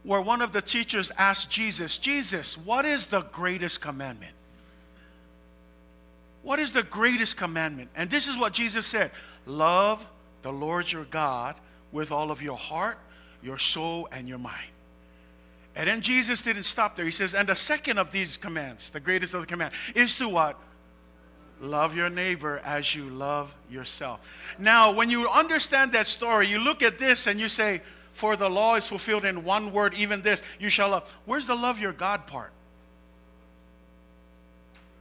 where one of the teachers asked Jesus, Jesus, what is the greatest commandment? What is the greatest commandment? And this is what Jesus said Love the Lord your God with all of your heart, your soul, and your mind. And then Jesus didn't stop there. He says, and the second of these commands, the greatest of the command, is to what? Love your neighbor as you love yourself. Now, when you understand that story, you look at this and you say, For the law is fulfilled in one word, even this, you shall love. Where's the love your God part?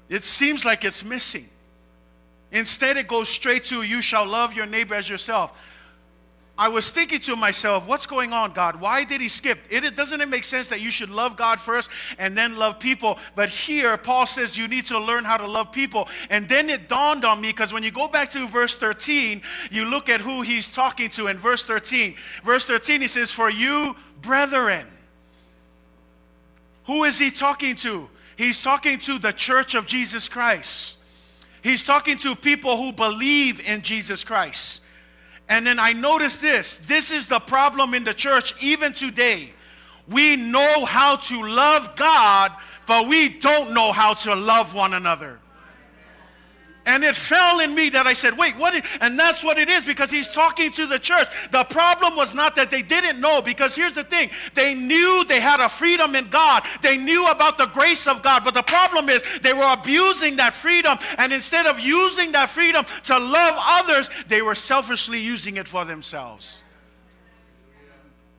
It seems like it's missing. Instead, it goes straight to you shall love your neighbor as yourself. I was thinking to myself, what's going on, God? Why did he skip? It, doesn't it make sense that you should love God first and then love people? But here, Paul says you need to learn how to love people. And then it dawned on me because when you go back to verse 13, you look at who he's talking to in verse 13. Verse 13, he says, For you, brethren. Who is he talking to? He's talking to the church of Jesus Christ. He's talking to people who believe in Jesus Christ. And then I noticed this. This is the problem in the church even today. We know how to love God, but we don't know how to love one another. And it fell in me that I said, wait, what? Is, and that's what it is because he's talking to the church. The problem was not that they didn't know, because here's the thing they knew they had a freedom in God, they knew about the grace of God. But the problem is they were abusing that freedom. And instead of using that freedom to love others, they were selfishly using it for themselves.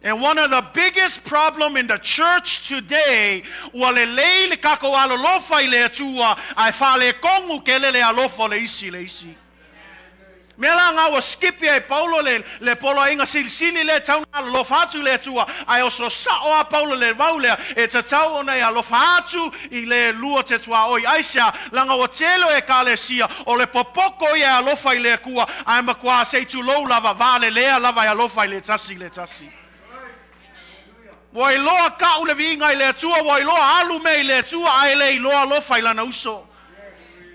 And one of the biggest problem in the church today, ua lelei le kākou alolofa i le Atua, ae faaletonu tele le alofa o le isi i le isi. Mea la nga ua skipi ai Paulo le, le poloaiga silisili lea e tatau ona alolofa atu i le Atua, ae oso sao a Paulo le vau lea e tatau ona e alofa atu i le lua te tuaoi. Aisea, laga ua tele o Ekalesia, o le popoko ia e alofa i le Akua, ae makuā se i tulou lava, valelea lava e alofa i le tasi i le tasi. Ua iloa kaʻu le viiga i le Atua, ua iloa alu mea i le Atua, ae le iloa alofa i lana uso.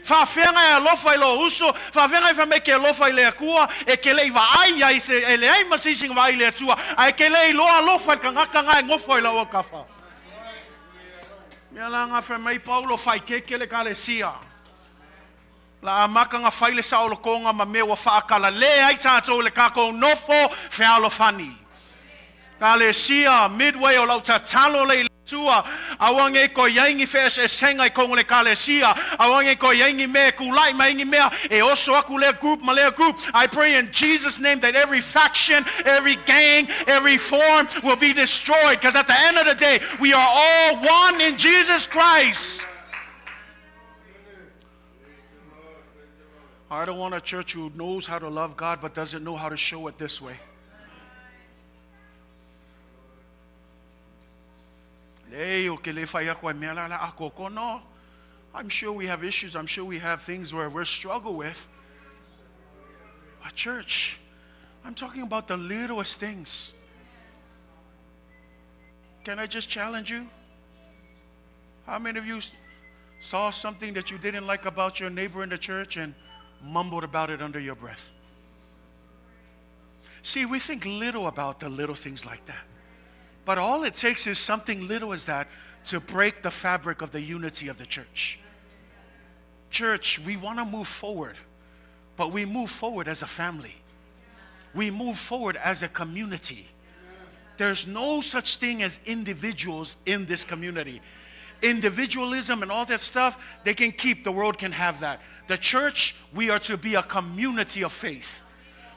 Faafeaga e alofa i lou uso, faafeaga e fai mai e ke alofa i le Akua, e ke le i vaai ai se, e leai ma se isi na vaai i le Atua, ae ke le iloa alofa i le kagaka nga e nofo i lau aukafa. Mea la nga fai mai Paulo, Faikeke le Ekalesia. La amata na fai le saolotoga ma mea ua faakalalē ai tatou i le tatou nofo fealofani. Ekalesia, Midway o lau tatalo lea i le Atua, aua nei toe i ai ni feeseesega i totonu o le Ekalesia, aua nei toe i ai ni mea e tula'i mai ai ni mea e oso atu lea group ma lea group. I pray in Jesus name that every faction, every gang, every form will be destroyed, because at the end of the day, we are all one in Jesus Christ. I don't want a church who knows how to love God but doesn't know how to show it this way. Lei o ke le whai aku ai mea la la ako ko no. I'm sure we have issues. I'm sure we have things where we struggle with. But church, I'm talking about the littlest things. Can I just challenge you? How many of you saw something that you didn't like about your neighbor in the church and mumbled about it under your breath? See, we think little about the little things like that. But all it takes is something little as that to break the fabric of the unity of the church. Church, we want to move forward, but we move forward as a family. We move forward as a community. There's no such thing as individuals in this community. Individualism and all that stuff, they can keep, the world can have that. The church, we are to be a community of faith.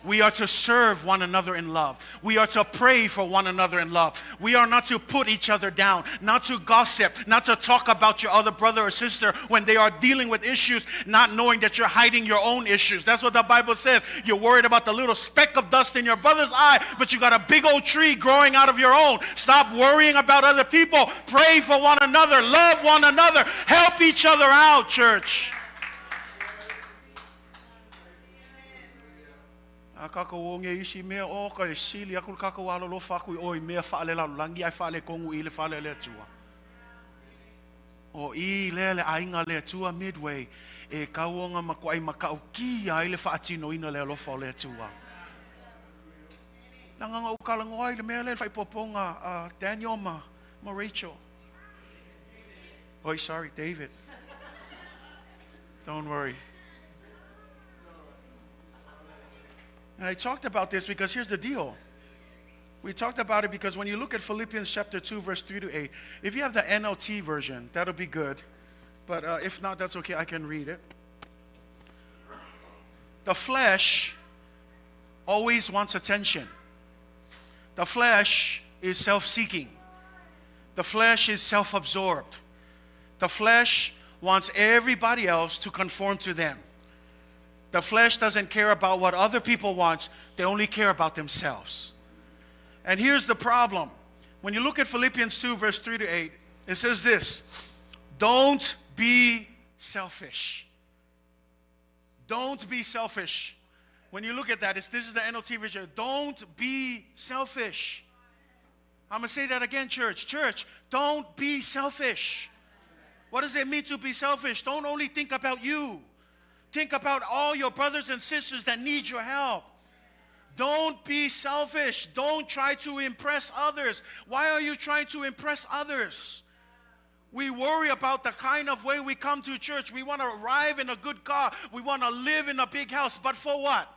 We are to serve one another in love. We are to pray for one another in love. We are not to put each other down, not to gossip, not to talk about your other brother or sister when they are dealing with issues, not knowing that you're hiding your own issues. That's what the Bible says. You're worried about the little speck of dust in your brother's eye, but you got a big old tree growing out of your own. Stop worrying about other people. Pray for one another. Love one another. Help each other out, church. A kākou o nge isi mea o ka e sili aku le kākou alolofa aku i ʻoe i mea faalelalolagi ae faalekogu i le fale a le Atua. O i lea le ʻaiga a le Atua Midway e kauoga makuaʻi makaʻukia ai le faatinoina le alofa o le Atua. Leaga na ou talanoa ai i le mea lea i le faaipoipoga a Daniel ma, ma Rachel. Oi, sorry, David. Don't worry. And I talked about this because here's the deal. We talked about it because when you look at Philippians chapter 2, verse 3 to 8, if you have the NLT version, that'll be good. But if not, that's okay. I can read it. The flesh always wants attention. The flesh is self seeking. The flesh is self absorbed. The flesh wants everybody else to conform to them. The flesh doesn't care about what other people want, they only care about themselves. And here's the problem. When you look at Philippians 2, verse 3 to 8, it says this: Don't be selfish. Don't be selfish. When you look at that, this is the NLT version. Don't be selfish. I'm going to say that again, church. Church, don't be selfish. What does it mean to be selfish? Don't only think about you. Think about all your brothers and sisters that need your help. Don't be selfish. Don't try to impress others. Why are you trying to impress others? We worry about the kind of way we come to church. We want to arrive in a good car. We want to live in a big house. But for what?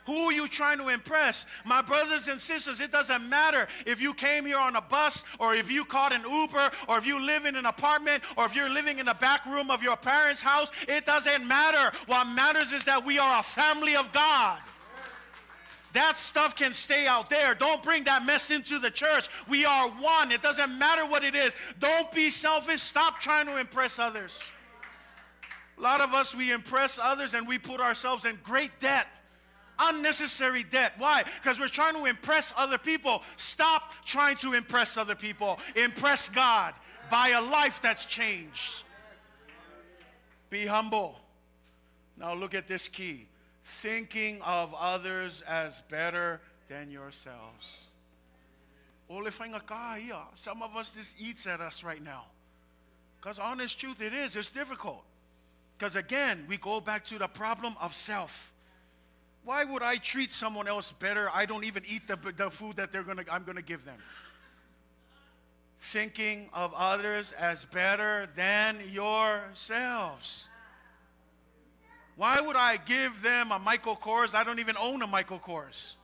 Who are you trying to impress? My brothers and sisters, it doesn't matter if you came here on a bus or if you caught an Uber or if you live in an apartment or if you're living in the back room of your parents' house. It doesn't matter. What matters is that we are a family of God. That stuff can stay out there. Don't bring that mess into the church. We are one. It doesn't matter what it is. Don't be selfish. Stop trying to impress others. A lot of us, we impress others and we put ourselves in great debt. Unnecessary debt. Why? Because we're trying to impress other people. Stop trying to impress other people. Impress God by a life that's changed. Be humble. Now look at this key: thinking of others as better than yourselves. Some of us, this eats at us right now. Because honest truth, it is. It's difficult. Because again, we go back to the problem of self. Why would I treat someone else better? I don't even eat the food that I'm going to give them. Thinking of others as better than yourselves. Why would I give them a Michael Kors? I don't even own a Michael Kors.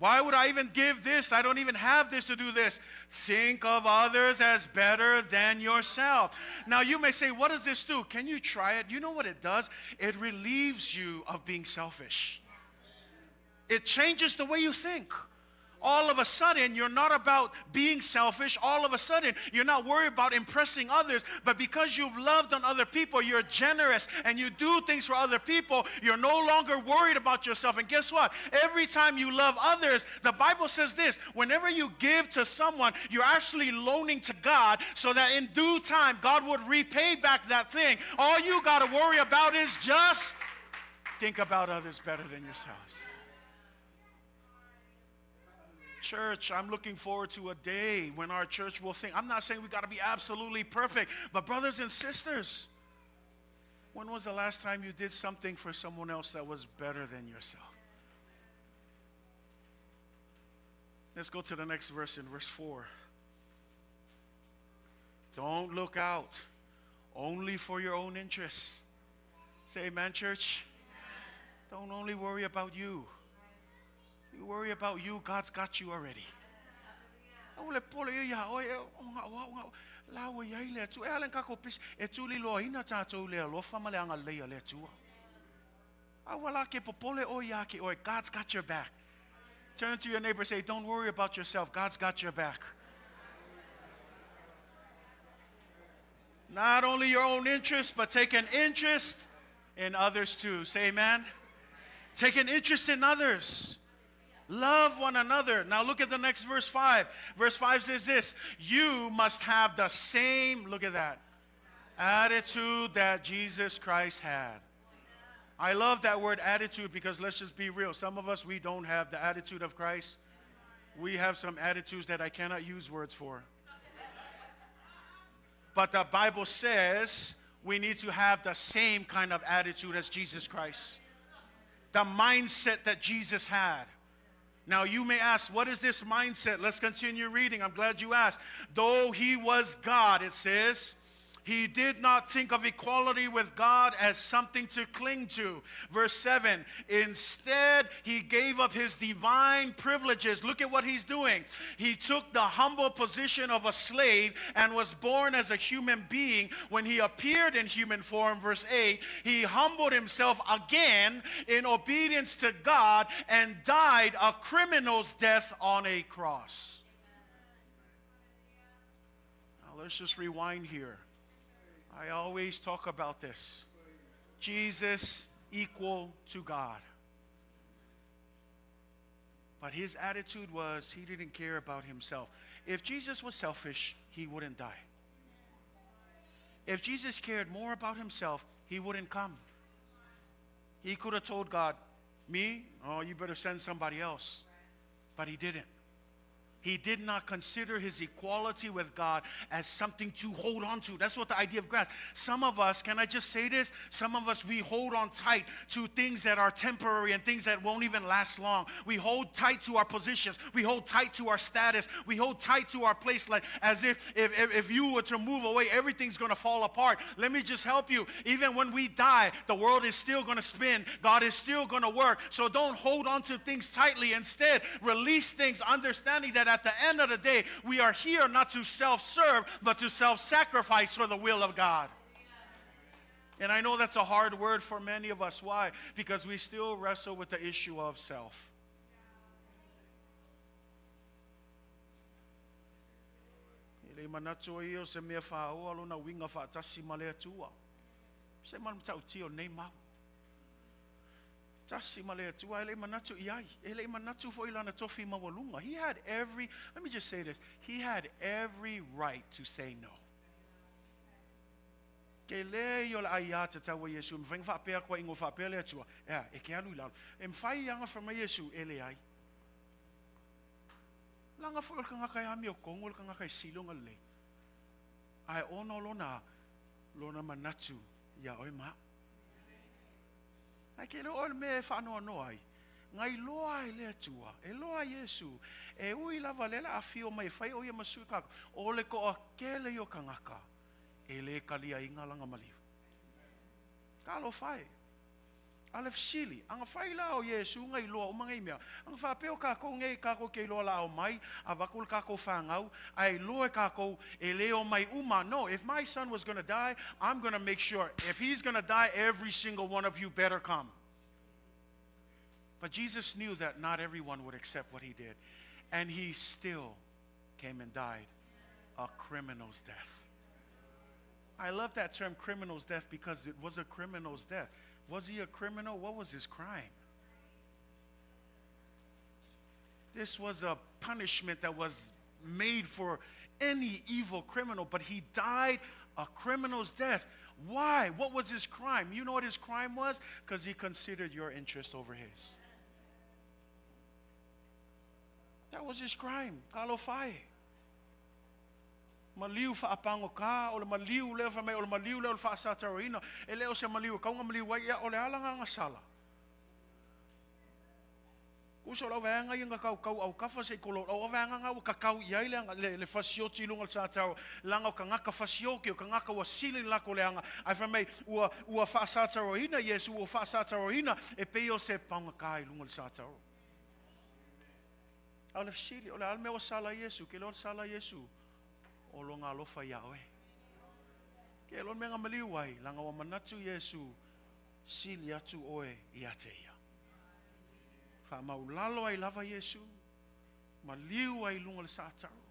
Why would I even give this? I don't even have this to do this. Think of others as better than yourself. Now you may say, what does this do? Can you try it? You know what it does? It relieves you of being selfish. It changes the way you think. All of a sudden, you're not about being selfish. All of a sudden, you're not worried about impressing others. But because you've loved on other people, you're generous and you do things for other people, you're no longer worried about yourself. And guess what? Every time you love others, the Bible says this: whenever you give to someone, you're actually loaning to God so that in due time, God would repay back that thing. All you got to worry about is just think about others better than yourselves. Church, I'm looking forward to a day when our church will think. I'm not saying we got to be absolutely perfect, but brothers and sisters, when was the last time you did something for someone else that was better than yourself? Let's go to the next verse in verse 4. Don't look out only for your own interests. Say amen, church. Amen. Don't only worry about you. You worry about you, God's got you already. Aua le popole ia iā oe, e o nga'u au nga'u. La ua i ai le Atua. E ala i kākou pisi, e tuliloaina tātou i le alofa ma le agalelei a le Atua. Aua la ke popole oe iā ke oe. God's got your back. Turn to your neighbor say, don't worry about yourself. God's got your back. Not only your own interest, but take an interest in others too. Say amen. Take an interest in others. Love one another. Now look at the next verse 5. Verse 5 says this You must have the same, look at that, attitude that Jesus Christ had. I love that word attitude because let's just be real. Some of us, we don't have the attitude of Christ. We have some attitudes that I cannot use words for. But the Bible says we need to have the same kind of attitude as Jesus Christ. The mindset that Jesus had. Now you may ask, what is this mindset? Let's continue reading. I'm glad you asked. Though he was God, it says, he did not think of equality with God as something to cling to. Verse 7 Instead, he gave up his divine privileges. Look at what he's doing. He took the humble position of a slave and was born as a human being. When he appeared in human form, verse 8, he humbled himself again in obedience to God and died a criminal's death on a cross. Now let's just rewind here. I always talk about this. Jesus equal to God. But his attitude was he didn't care about himself. If Jesus was selfish, he wouldn't die. If Jesus cared more about himself, he wouldn't come. He could have told God, Me? Oh, you better send somebody else. But he didn't. He did not consider his equality with God as something to hold on to. That's what the idea of grasp. Some of us, can I just say this? Some of us, we hold on tight to things that are temporary and things that won't even last long. We hold tight to our positions. We hold tight to our status. We hold tight to our place, like as if if, if, if you were to move away, everything's going to fall apart. Let me just help you. Even when we die, the world is still going to spin. God is still going to work. So don't hold on to things tightly. Instead, release things, understanding that at the end of the day, we are here not to self serve, but to self sacrifice for the will of God. And I know that's a hard word for many of us. Why? Because we still wrestle with the issue of self. E le manatu ai o se mea whaoa lona uiga faatasi ma le Atua. Se ma le matautia o nei mau. Tasi ma le Atua, e le i manatu i ai. E le i manatu foi i lana tofi maualuga. He had every, let me just say this, he had every right to say no. Ke le i o le aiā tatau a Iesu, e mafai ona faapea atu ai ingoa faapea le Atua, ea, e ke alu i lalo. E mafai anga fai mai Iesu, e leai. Leaga foi o le tagata e amiotonu, o le tagata e sili ona lelei. Ae ona o lona, lona manatu iā oe ma au. Ae ke le oe le mea e faanoanoa ai, na iloa ai le Atua, e loa ai Iesu, e ui lava lea o le a afio mai e fai o ia ma sui kākou, o le toatele ia o tagata e le kaliaina lana maliu. Talofa e! A le fesili, a na fai la o Iesu na iloa uma nei mea, a na faapea o kākou nei kākou ke iloa la omai, avatu le kākou whanau, a iloa e kākou e le omai uma. No, if my son was going to die, I'm going to make sure if he's going to die, every single one of you better come. But Jesus knew that not everyone would accept what he did. And he still came and died a criminal's death. I love that term, criminal's death, because it was a criminal's death. Was he a criminal? What was his crime? This was a punishment that was made for any evil criminal, but he died a criminal's death. Why? What was his crime? You know what his crime was? Because he considered your interest over his. That was his crime. Talofa e. Maliu faapagotā, o le maliu lea fai mai, o le maliu lea o le faasataroina, e le o se maliu e kau na maliu ai, ia o le ala na na sala. Tusa o lau vaega ia na kaukau aukafa se i kolou o vaega na ua kakau i ai le fasioti i luga o le sataro leaga o tagata fasioki o tagata ua sili le latou leaga ae fai mai ua faasataroina Iesu ua faasataroina e pei o se paugata i luga o le sataro. A o le fesili, o le a le mea ua sala ai Iesu? Ke iloa le sala a Iesu o lona alofa iā oe. Ke iloa le mea na maliu ai, leaga ua manatu Iesu sili atu oe ia te ia. Faamaulalo ai lava Iesu, maliu ai i luga o le sataro.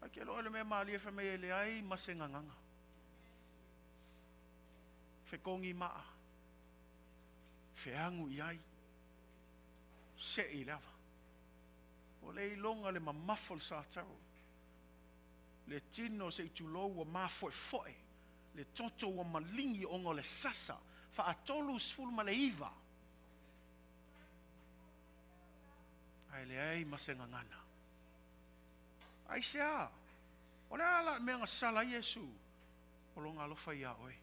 Ae ke iloa le mea malie fai mai e leai ma se gagana. Fetogi maa, feagu i ai, sei i le ava. Ua le iloga le mamafa o le sataro. Le tino se i tulou ua mafoefoe, le toto ua maligi ona o le sasa, 39. Ae leai ma se gagana. Aisea? O le a la le mea na sala ai Iesu? O lona alofa iā oe.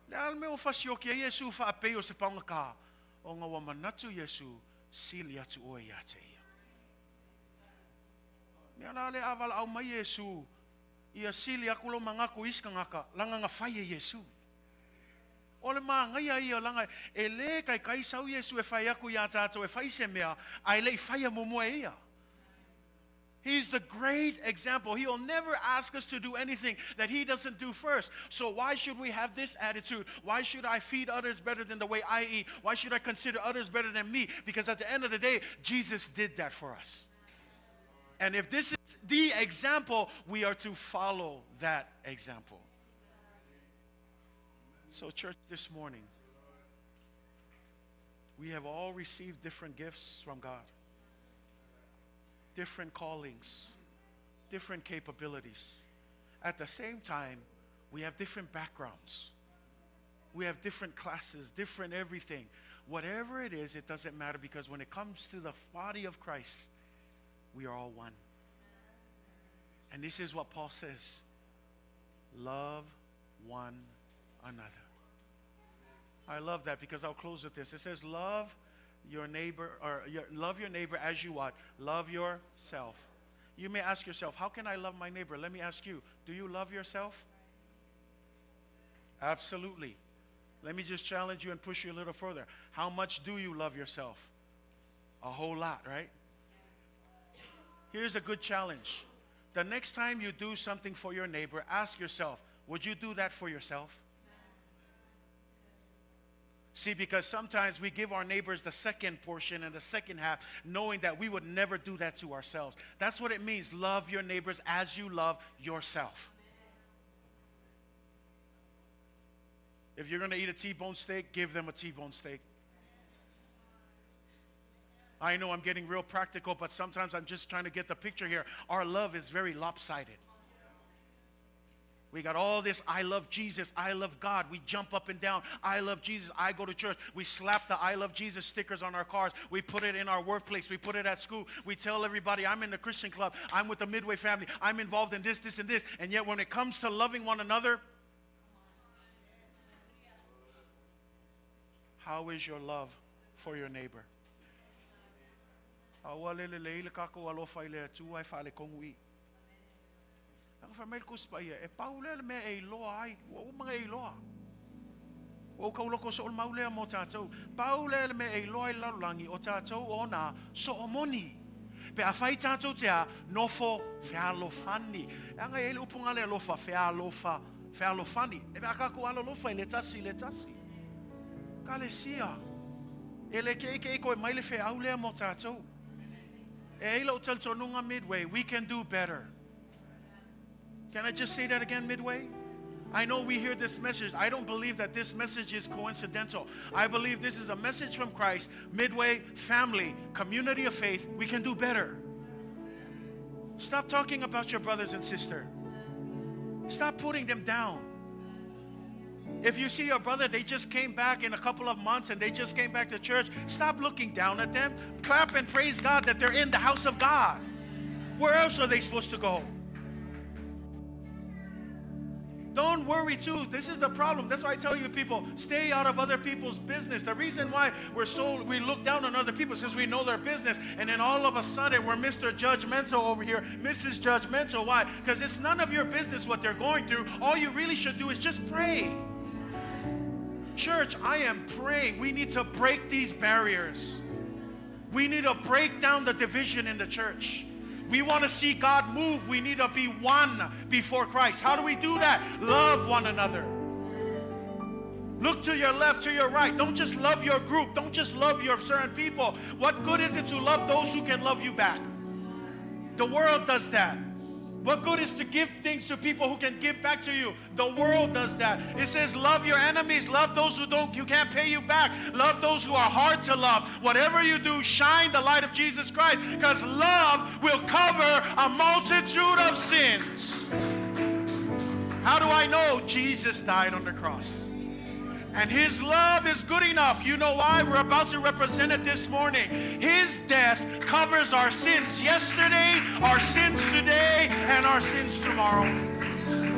Le a le mea ua fasioki ai Iesu faapei o se paugata? Ona ua manatu Iesu, sili atu oe ia te ia. Mea la lea a valaau mai Iesu, ia sili atu lou manatu i isi tagata, leaga na fai e Iesu. O le manaia ia, leaga e le taitai sau Iesu e fai atu iā tatou e fai se mea, ae le i faia muamua e ia. He's the great example. He'll never ask us to do anything that he doesn't do first. So why should we have this attitude? Why should I feed others better than the way I eat? Why should I consider others better than me? Because at the end of the day, Jesus did that for us. And if this is the example, we are to follow that example. So church, this morning, we have all received different gifts from God, different callings, different capabilities. At the same time, we have different backgrounds. We have different classes, different everything. Whatever it is, it doesn't matter, because when it comes to the body of Christ, we are all one. And this is what Paul says: love one another. I love that, because I'll close with this. It says, love your neighbor, or your, love your neighbor as you what? Love yourself. You may ask yourself, how can I love my neighbor? Let me ask you, do you love yourself? Absolutely. Let me just challenge you and push you a little further. How much do you love yourself? A whole lot, right? Here's a good challenge. The next time you do something for your neighbor, ask yourself, would you do that for yourself? See, because sometimes we give our neighbors the second portion and the second half, knowing that we would never do that to ourselves. That's what it means. Love your neighbors as you love yourself. If you're going to eat a T-bone steak, give them a T-bone steak. I know I'm getting real practical, but sometimes I'm just trying to get the picture here. Our love is very lopsided. We got all this, I love Jesus, I love God. We jump up and down, I love Jesus, I go to church. We slap the I love Jesus stickers on our cars. We put it in our workplace. We put it at school. We tell everybody, I'm in the Christian club. I'm with the Midway family. I'm involved in this, this, and this. And yet when it comes to loving one another, how is your love for your neighbor? Aua le lelei le kākou alofa i le Atua e faalekogu i. Laka fai mai le Tusi Paia, e pau lea le mea e iloa ai, ua uma ona e iloa. Ua ou tauloko so o le mau lea mo tātou. Pau lea le mea e iloa ai le lalolagi o tātou o nā soomoni. Pe a fai tātou te a, nofo fealofani. E anga e le upu ngā le alofa, fealofa, fealofani. E pe a kākou alolofa i le tasi i le tasi. Ka le sia. E le ke ike koe mai le feau lea mo tātou. E ai lau talitonuga Midway, we can do better. Can I just say that again, Midway? I know we hear this message. I don't believe that this message is coincidental. I believe this is a message from Christ. Midway, family, community of faith, we can do better. Stop talking about your brothers and sister. Stop putting them down. If you see your brother, they just came back in a couple of months and they just came back to church, stop looking down at them. Clap and praise God that they're in the house of God. Where else are they supposed to go? Don't worry too. This is the problem. That's why I tell you people, stay out of other people's business. The reason why we look down on other people is because we know their business. And then all of a sudden we're Mr. Judgmental over here, Mrs. Judgmental. Why? Because it's none of your business what they're going through. All you really should do is just pray. Church, I am praying. We need to break these barriers. We need to break down the division in the church. We want to see God move. We need to be one before Christ. How do we do that? Love one another. Look to your left, to your right. Don't just love your group. Don't just love your certain people. What good is it to love those who can love you back? The world does that. What good is to give things to people who can give back to you? The world does that. It says love your enemies, love those who can't pay you back, love those who are hard to love. Whatever you do, shine the light of Jesus Christ, because love will cover a multitude of sins. How do I know? Jesus died on the cross. And his love is good enough. You know why? We're about to represent it this morning. His death covers our sins yesterday, our sins today, and our sins tomorrow.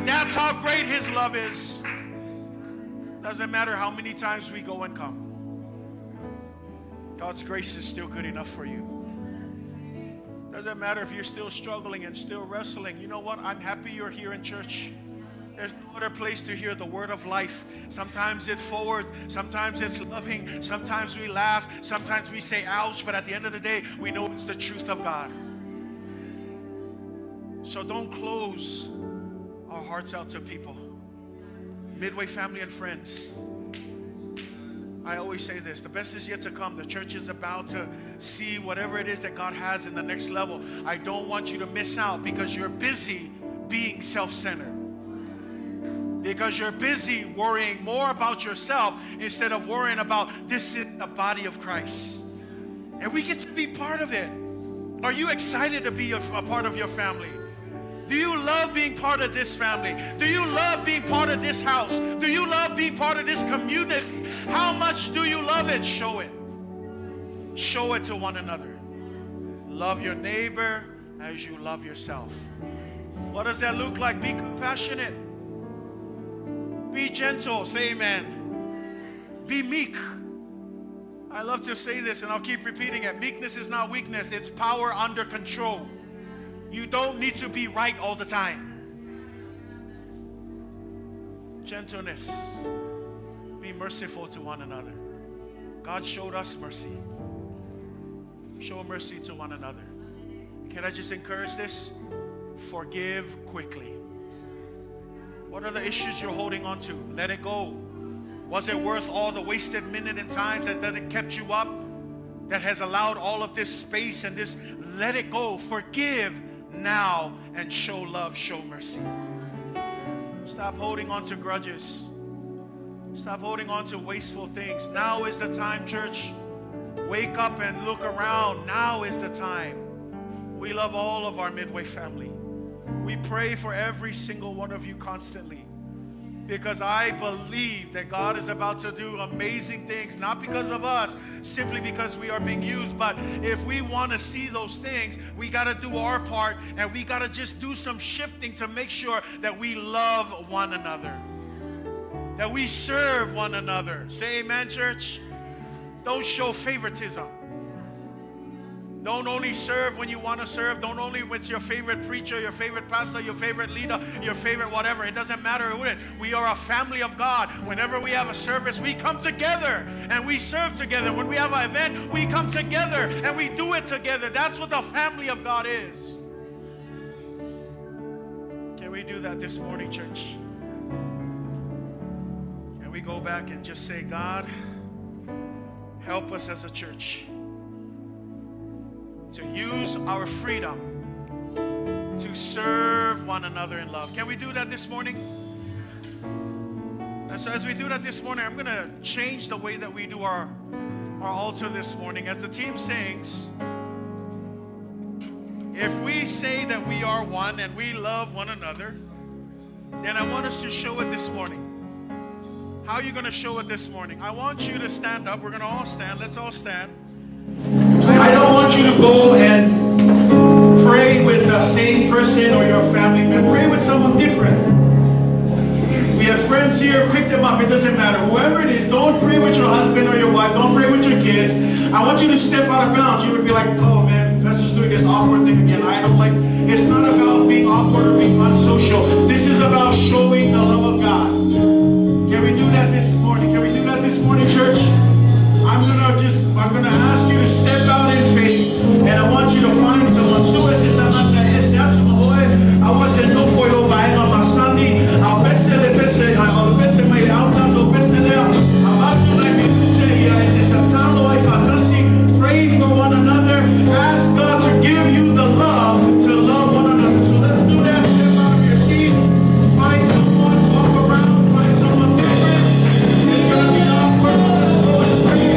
That's how great his love is. Doesn't matter how many times we go and come. God's grace is still good enough for you. Doesn't matter if you're still struggling and still wrestling. You know what? I'm happy you're here in church. There's no other place to hear the word of life. Sometimes it's forward, sometimes it's loving, sometimes we laugh, sometimes we say ouch, but at the end of the day, we know it's the truth of God. So don't close our hearts out to people. Midway family and friends. I always say this, the best is yet to come. The church is about to see whatever it is that God has in the next level. I don't want you to miss out because you're busy being self-centered. Because you're busy worrying more about yourself instead of worrying about this is the body of Christ. And we get to be part of it. Are you excited to be a part of your family? Do you love being part of this family? Do you love being part of this house? Do you love being part of this community? How much do you love it? Show it. Show it to one another. Love your neighbor as you love yourself. What does that look like? Be compassionate. Be gentle, say amen. Be meek. I love to say this and I'll keep repeating it. Meekness is not weakness, it's power under control. You don't need to be right all the time. Gentleness. Be merciful to one another. God showed us mercy. Show mercy to one another. Can I just encourage this? Forgive quickly. What are the issues you're holding on to? Let it go. Was it worth all the wasted minute and times that it kept you up? That has allowed all of this space and this? Let it go. Forgive now and show love, show mercy. Stop holding on to grudges. Stop holding on to wasteful things. Now is the time, church. Wake up and look around. Now is the time. We love all of our Midway family. We pray for every single one of you constantly, because I believe that God is about to do amazing things, not because of us, simply because we are being used. But if we want to see those things, we got to do our part, and we got to just do some shifting to make sure that we love one another, that we serve one another. Say amen, church. Don't show favoritism. Don't only serve when you want to serve. Don't only with your favorite preacher, your favorite pastor, your favorite leader, your favorite whatever. It doesn't matter who it is. We are a family of God. Whenever we have a service, we come together and we serve together. When we have an event, we come together and we do it together. That's what the family of God is. Can we do that this morning, church? Can we go back and just say, God, help us as a church to use our freedom to serve one another in love. Can we do that this morning? And so as we do that this morning, I'm going to change the way that we do our altar this morning. As the team sings, if we say that we are one and we love one another, then I want us to show it this morning. How are you going to show it this morning? I want you to stand up. We're going to all stand. Let's all stand. I don't want you to go and pray with the same person or your family member. Pray with someone different. doesn't matter. Whoever it is, don't pray with your husband or your wife. Don't pray with your kids. I want you to step out of bounds. You would be like, oh man, pastor's doing this awkward thing again. I don't like. It's not about being awkward or being unsocial. This is about showing the love of God. Can we do that this morning? Can we do that this morning, church? I'm gonna ask you to step out in faith, and I want you to find someone. Sue se tagata e se atu ma oe, aua te nofo i lou vaega masani, a o pese le pese, a o le pese mai le auta, no pese lea, avatu nai minute ia e te tatalo ai faatasi. Pray for one another. Ask God to give you the love to love one another. So let's do that. Step out of your seats. Find someone, walk around, find someone different. It's gonna be awkward, but let's go and pray.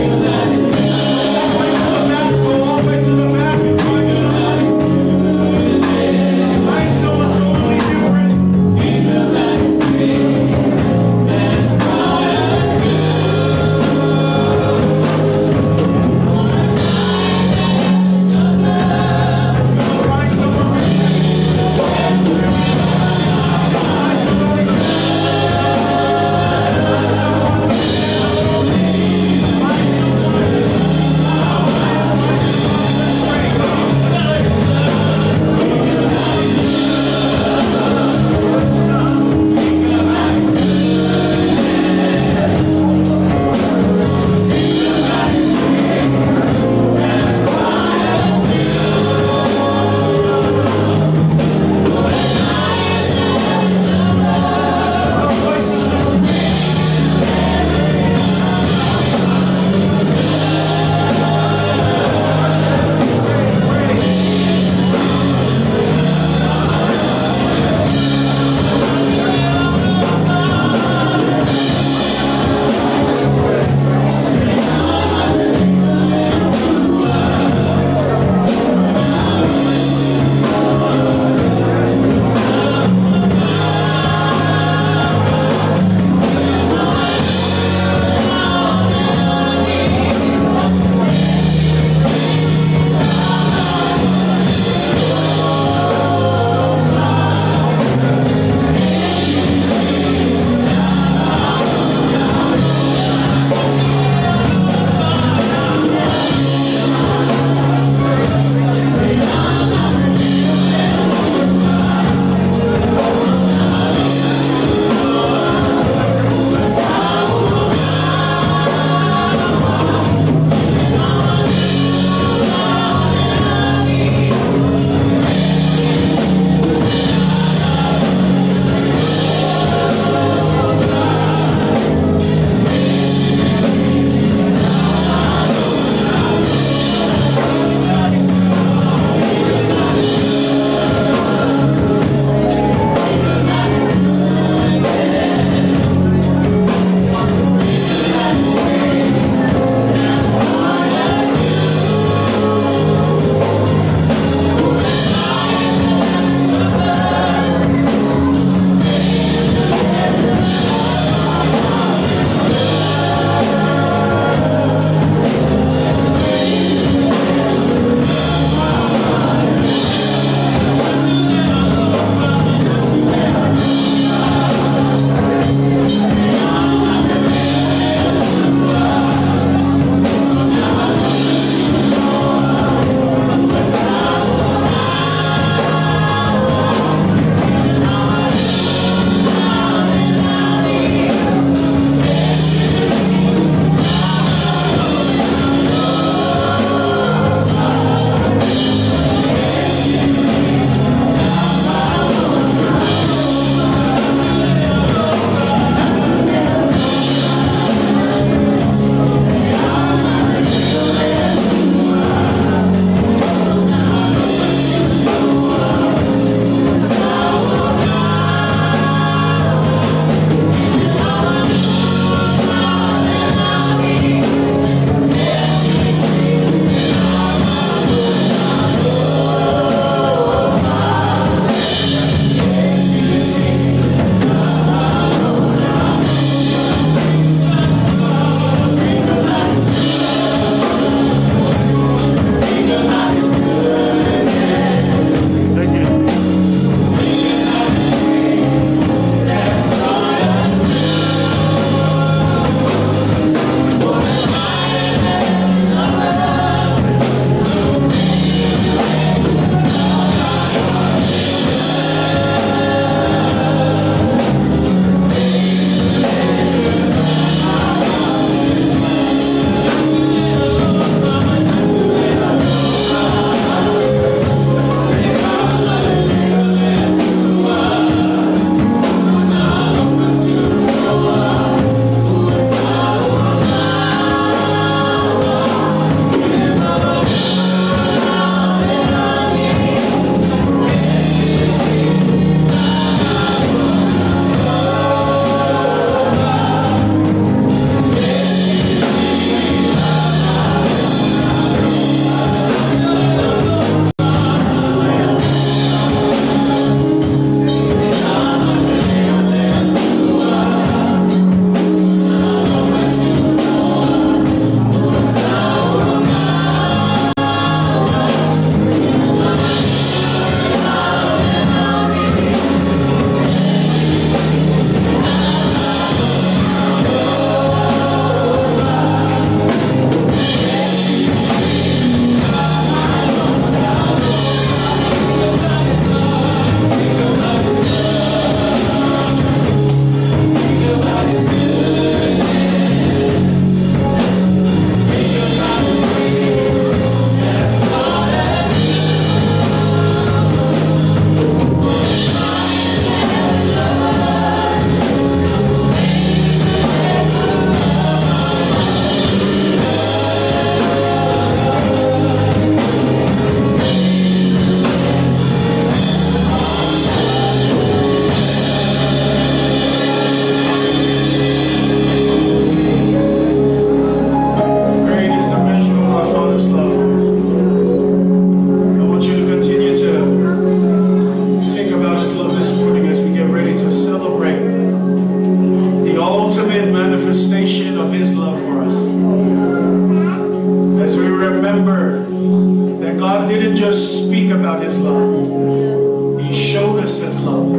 didn't just speak about his love. He showed us his love.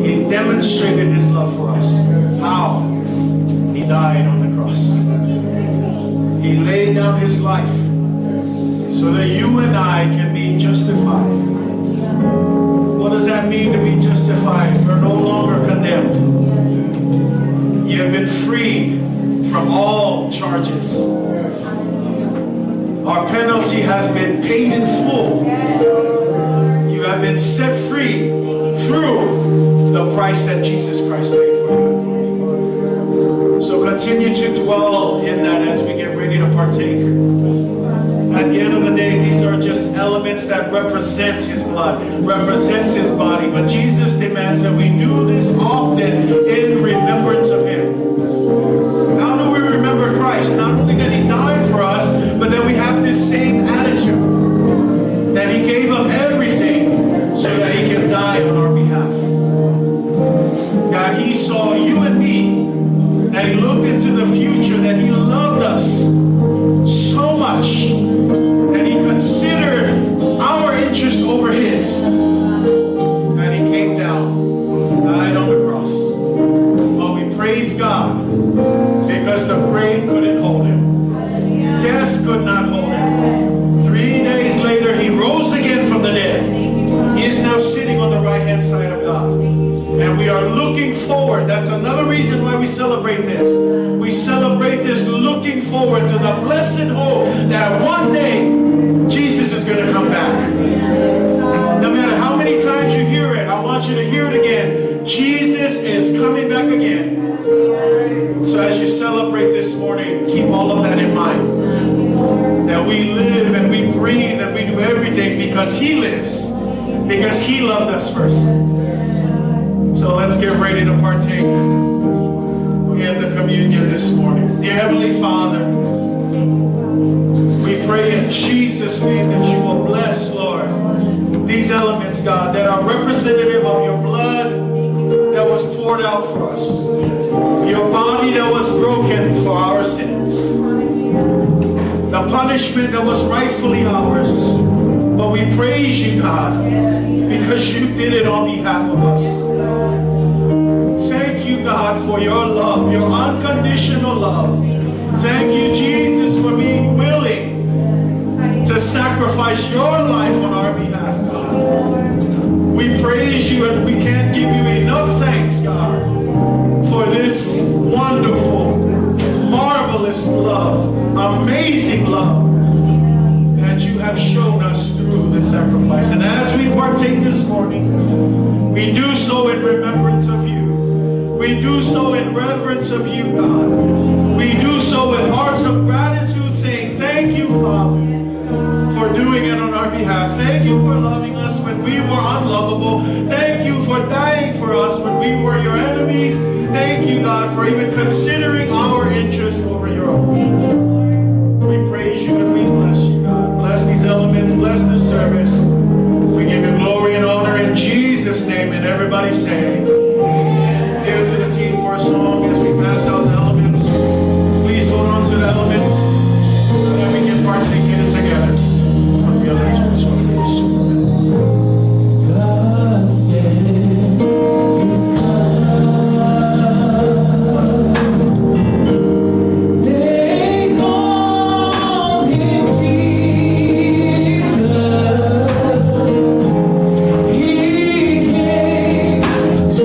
He demonstrated his love for us. How? He died on the cross. He laid down his life so that you and I can be justified. What does that mean to be justified? We're no longer condemned. You have been freed from all charges. Our penalty has been paid in full. You have been set free through the price that Jesus Christ paid for you. So continue to dwell in that as we get ready to partake. At the end of the day, these are just elements that represent his blood, represents his body. But Jesus demands that we do this often in remembrance of him. How do we remember Christ? Not only that he died for us, but that we have this same attitude. That he gave up everything so that he can die on our behalf. That he saw you and me, that he looked into the future, that he loved us so much that he considered our interest over his. That he came down, died on the cross. But we praise God because the grave couldn't hold him. Death could not hold him. 3 days later, he rose again from the dead. He is now sitting on the right-hand side of God. And we are looking forward. That's another reason why we celebrate this. We celebrate this looking forward to the blessed hope that one day Jesus is going to come back. No matter how many times you hear it, I want you to hear it again. Jesus is coming back again. So as you celebrate this morning, keep all of that in mind. That we live and we breathe and we do everything because he lives. Because he loved us first. So let's get ready to partake in the communion this morning. Dear Heavenly Father, we pray in Jesus' name that you will bless, Lord, these elements, God, that are representative of your blood that was poured out for us, your body that was broken for our sins, the punishment that was rightfully ours. But we praise you, God, because you did it on behalf of us. Thank you, God, for your love, your unconditional love. Thank you, Jesus, for being willing to sacrifice your life on our behalf, God. We praise you, and we can't give you enough thanks, God, for this wonderful, marvelous love, amazing love that you have shown us through the sacrifice. And as we partake this morning, we do so in remembrance of you. We do so in reverence of you, God. We do so with hearts of gratitude, saying thank you, Father, for doing it on our behalf. Thank you for loving us when we were unlovable. Thank you for dying for us when we were your enemies. Thank you, God, for even considering our interests over your own. We praise you and we bless you, God. Bless these elements. Bless this service. We give you glory and honor in Jesus' name. And everybody say, give it to the team for a song as we pass out the elements. Please hold on to the elements so that we can partake in it together. God sent His Son. They call Him Jesus. He came to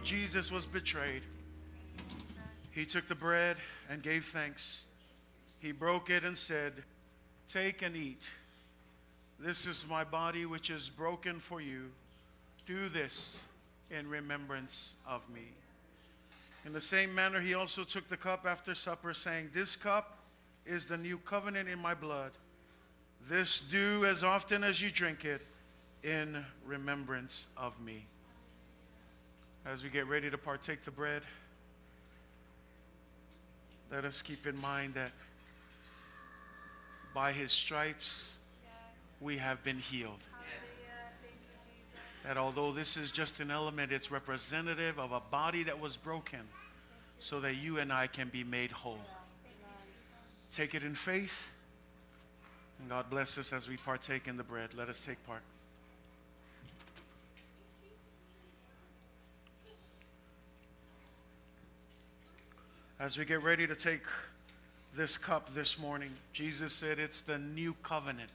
Jesus was betrayed, he took the bread and gave thanks. He broke it and said, Take and eat. This is my body, which is broken for you. Do this in remembrance of me. In the same manner, he also took the cup after supper, saying, This cup is the new covenant in my blood. This do as often as you drink it in remembrance of me. As we get ready to partake the bread, let us keep in mind that by his stripes we have been healed. That although this is just an element, it's representative of a body that was broken so that you and I can be made whole. Take it in faith, and God bless us as we partake in the bread. Let us take part. As we get ready to take this cup this morning, Jesus said it's the new covenant.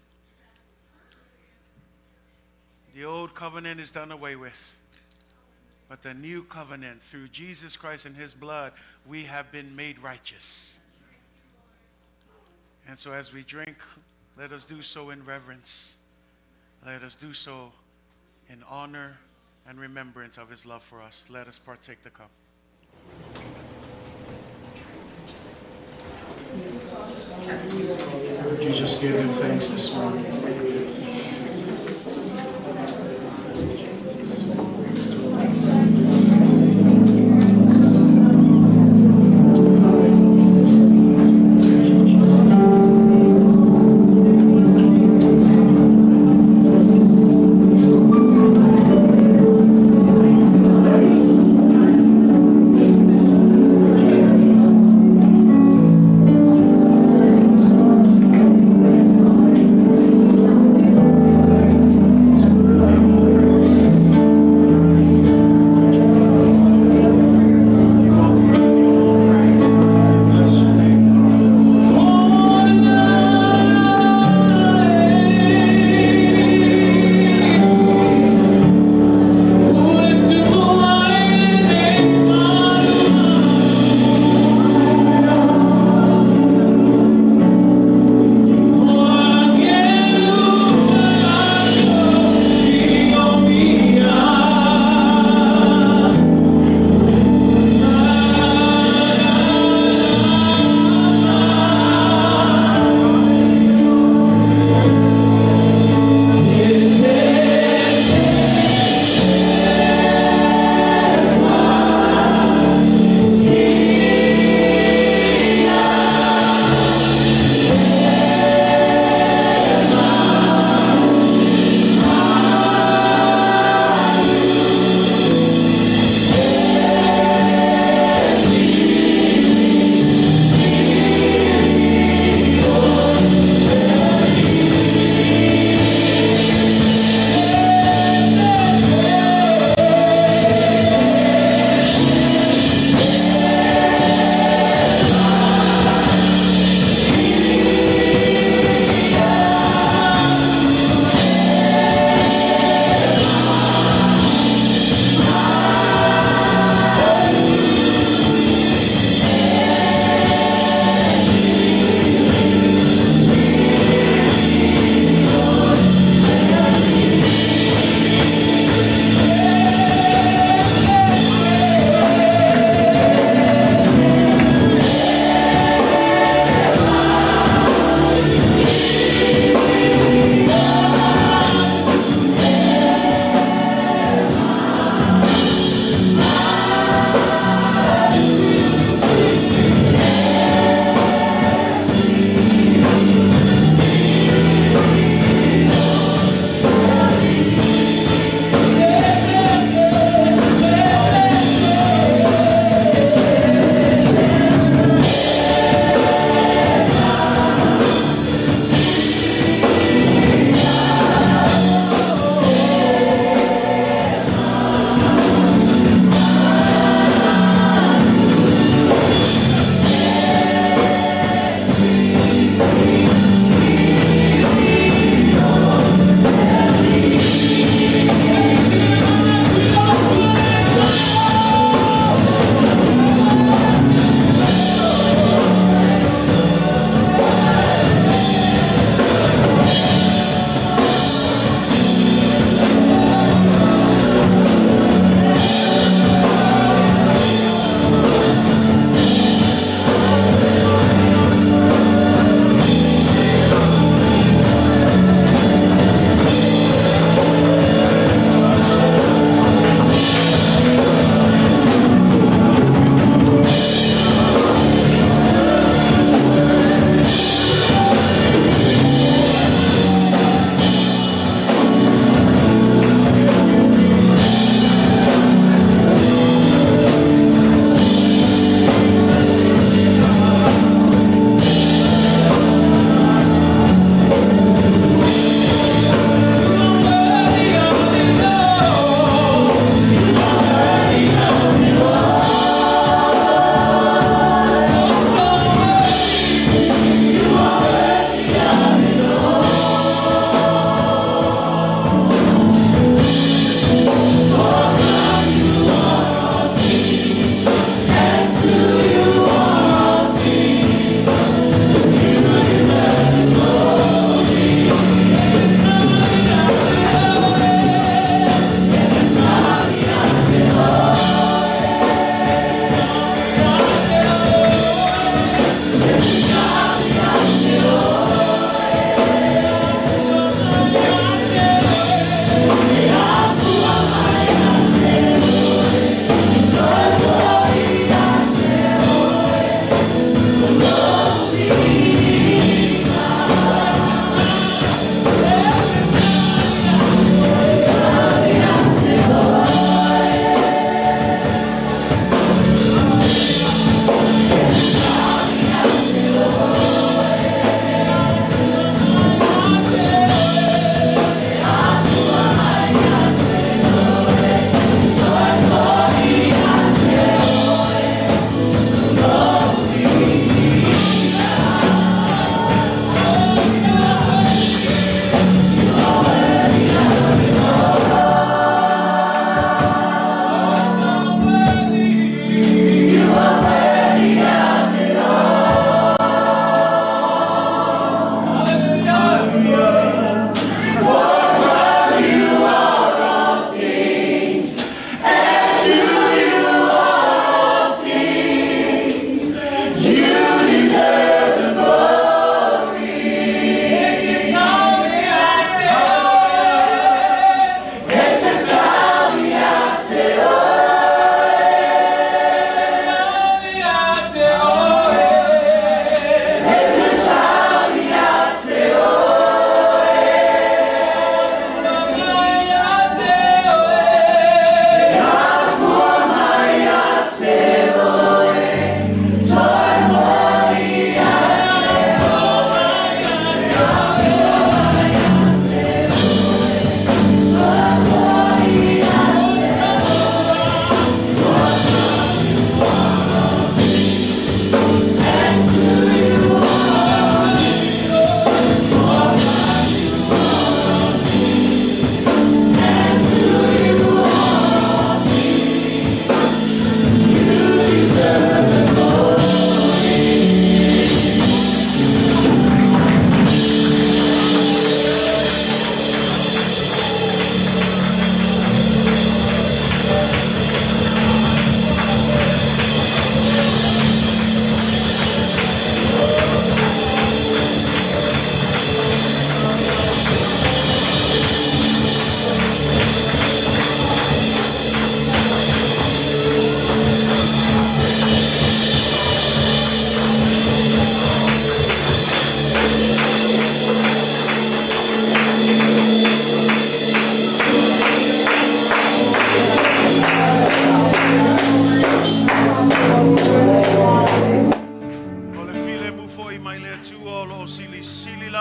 The old covenant is done away with. But the new covenant, through Jesus Christ and his blood, we have been made righteous. And so as we drink, let us do so in reverence. Let us do so in honor and remembrance of his love for us. Let us partake the cup. Would you just give him thanks this morning?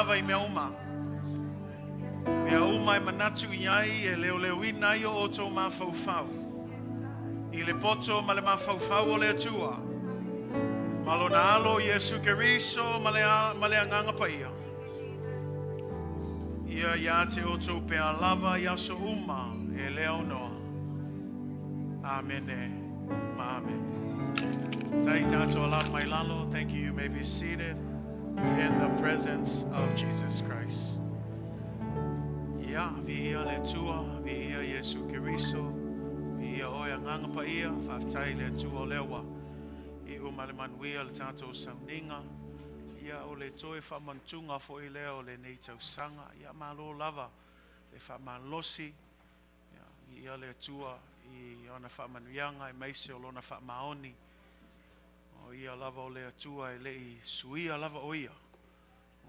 lava i mea uma. Mea uma e manatu i ai e leoleoina ai o outou mafaufau. I le poto ma le mafaufau o le Atua. Ma lona alo Iesu Keriso ma le, ma le agaga paia. Ia ia te outou pea lava i aso uma e le aunoa. Amene. Ma amene. Thank you. You may be seated in the presence of Jesus Christ. Ia, viia le Atua, viia Iesu Keriso, viia oe agaga paia, faafetai le Atua o lea ua iu ma le manuia le tatou sauniga. Ia o le toe faamanatuga foi lea o lenei tausaga. Ia malo lava le faamalosi. Ia, viia le Atua i ona faamanuiaga aemaise o lona faamaoni. O ia lava o le Atua e le i suia lava o ia.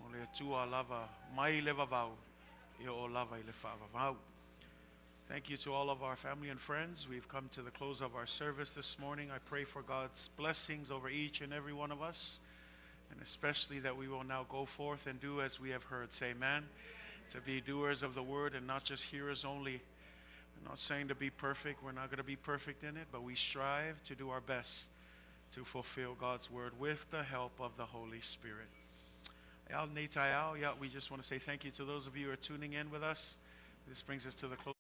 O le Atua lava mai le vavau, e oo lava i le faavavau. Thank you to all of our family and friends. We've come to the close of our service this morning. I pray for God's blessings over each and every one of us, and especially that we will now go forth and do as we have heard. Say amen. To be doers of the word and not just hearers only. I'm not saying to be perfect. We're not going to be perfect in it, but we strive to do our best to fulfill God's word with the help of the Holy Spirit. Yeah, we just want to say thank you to those of you who are tuning in with us. This brings us to the close.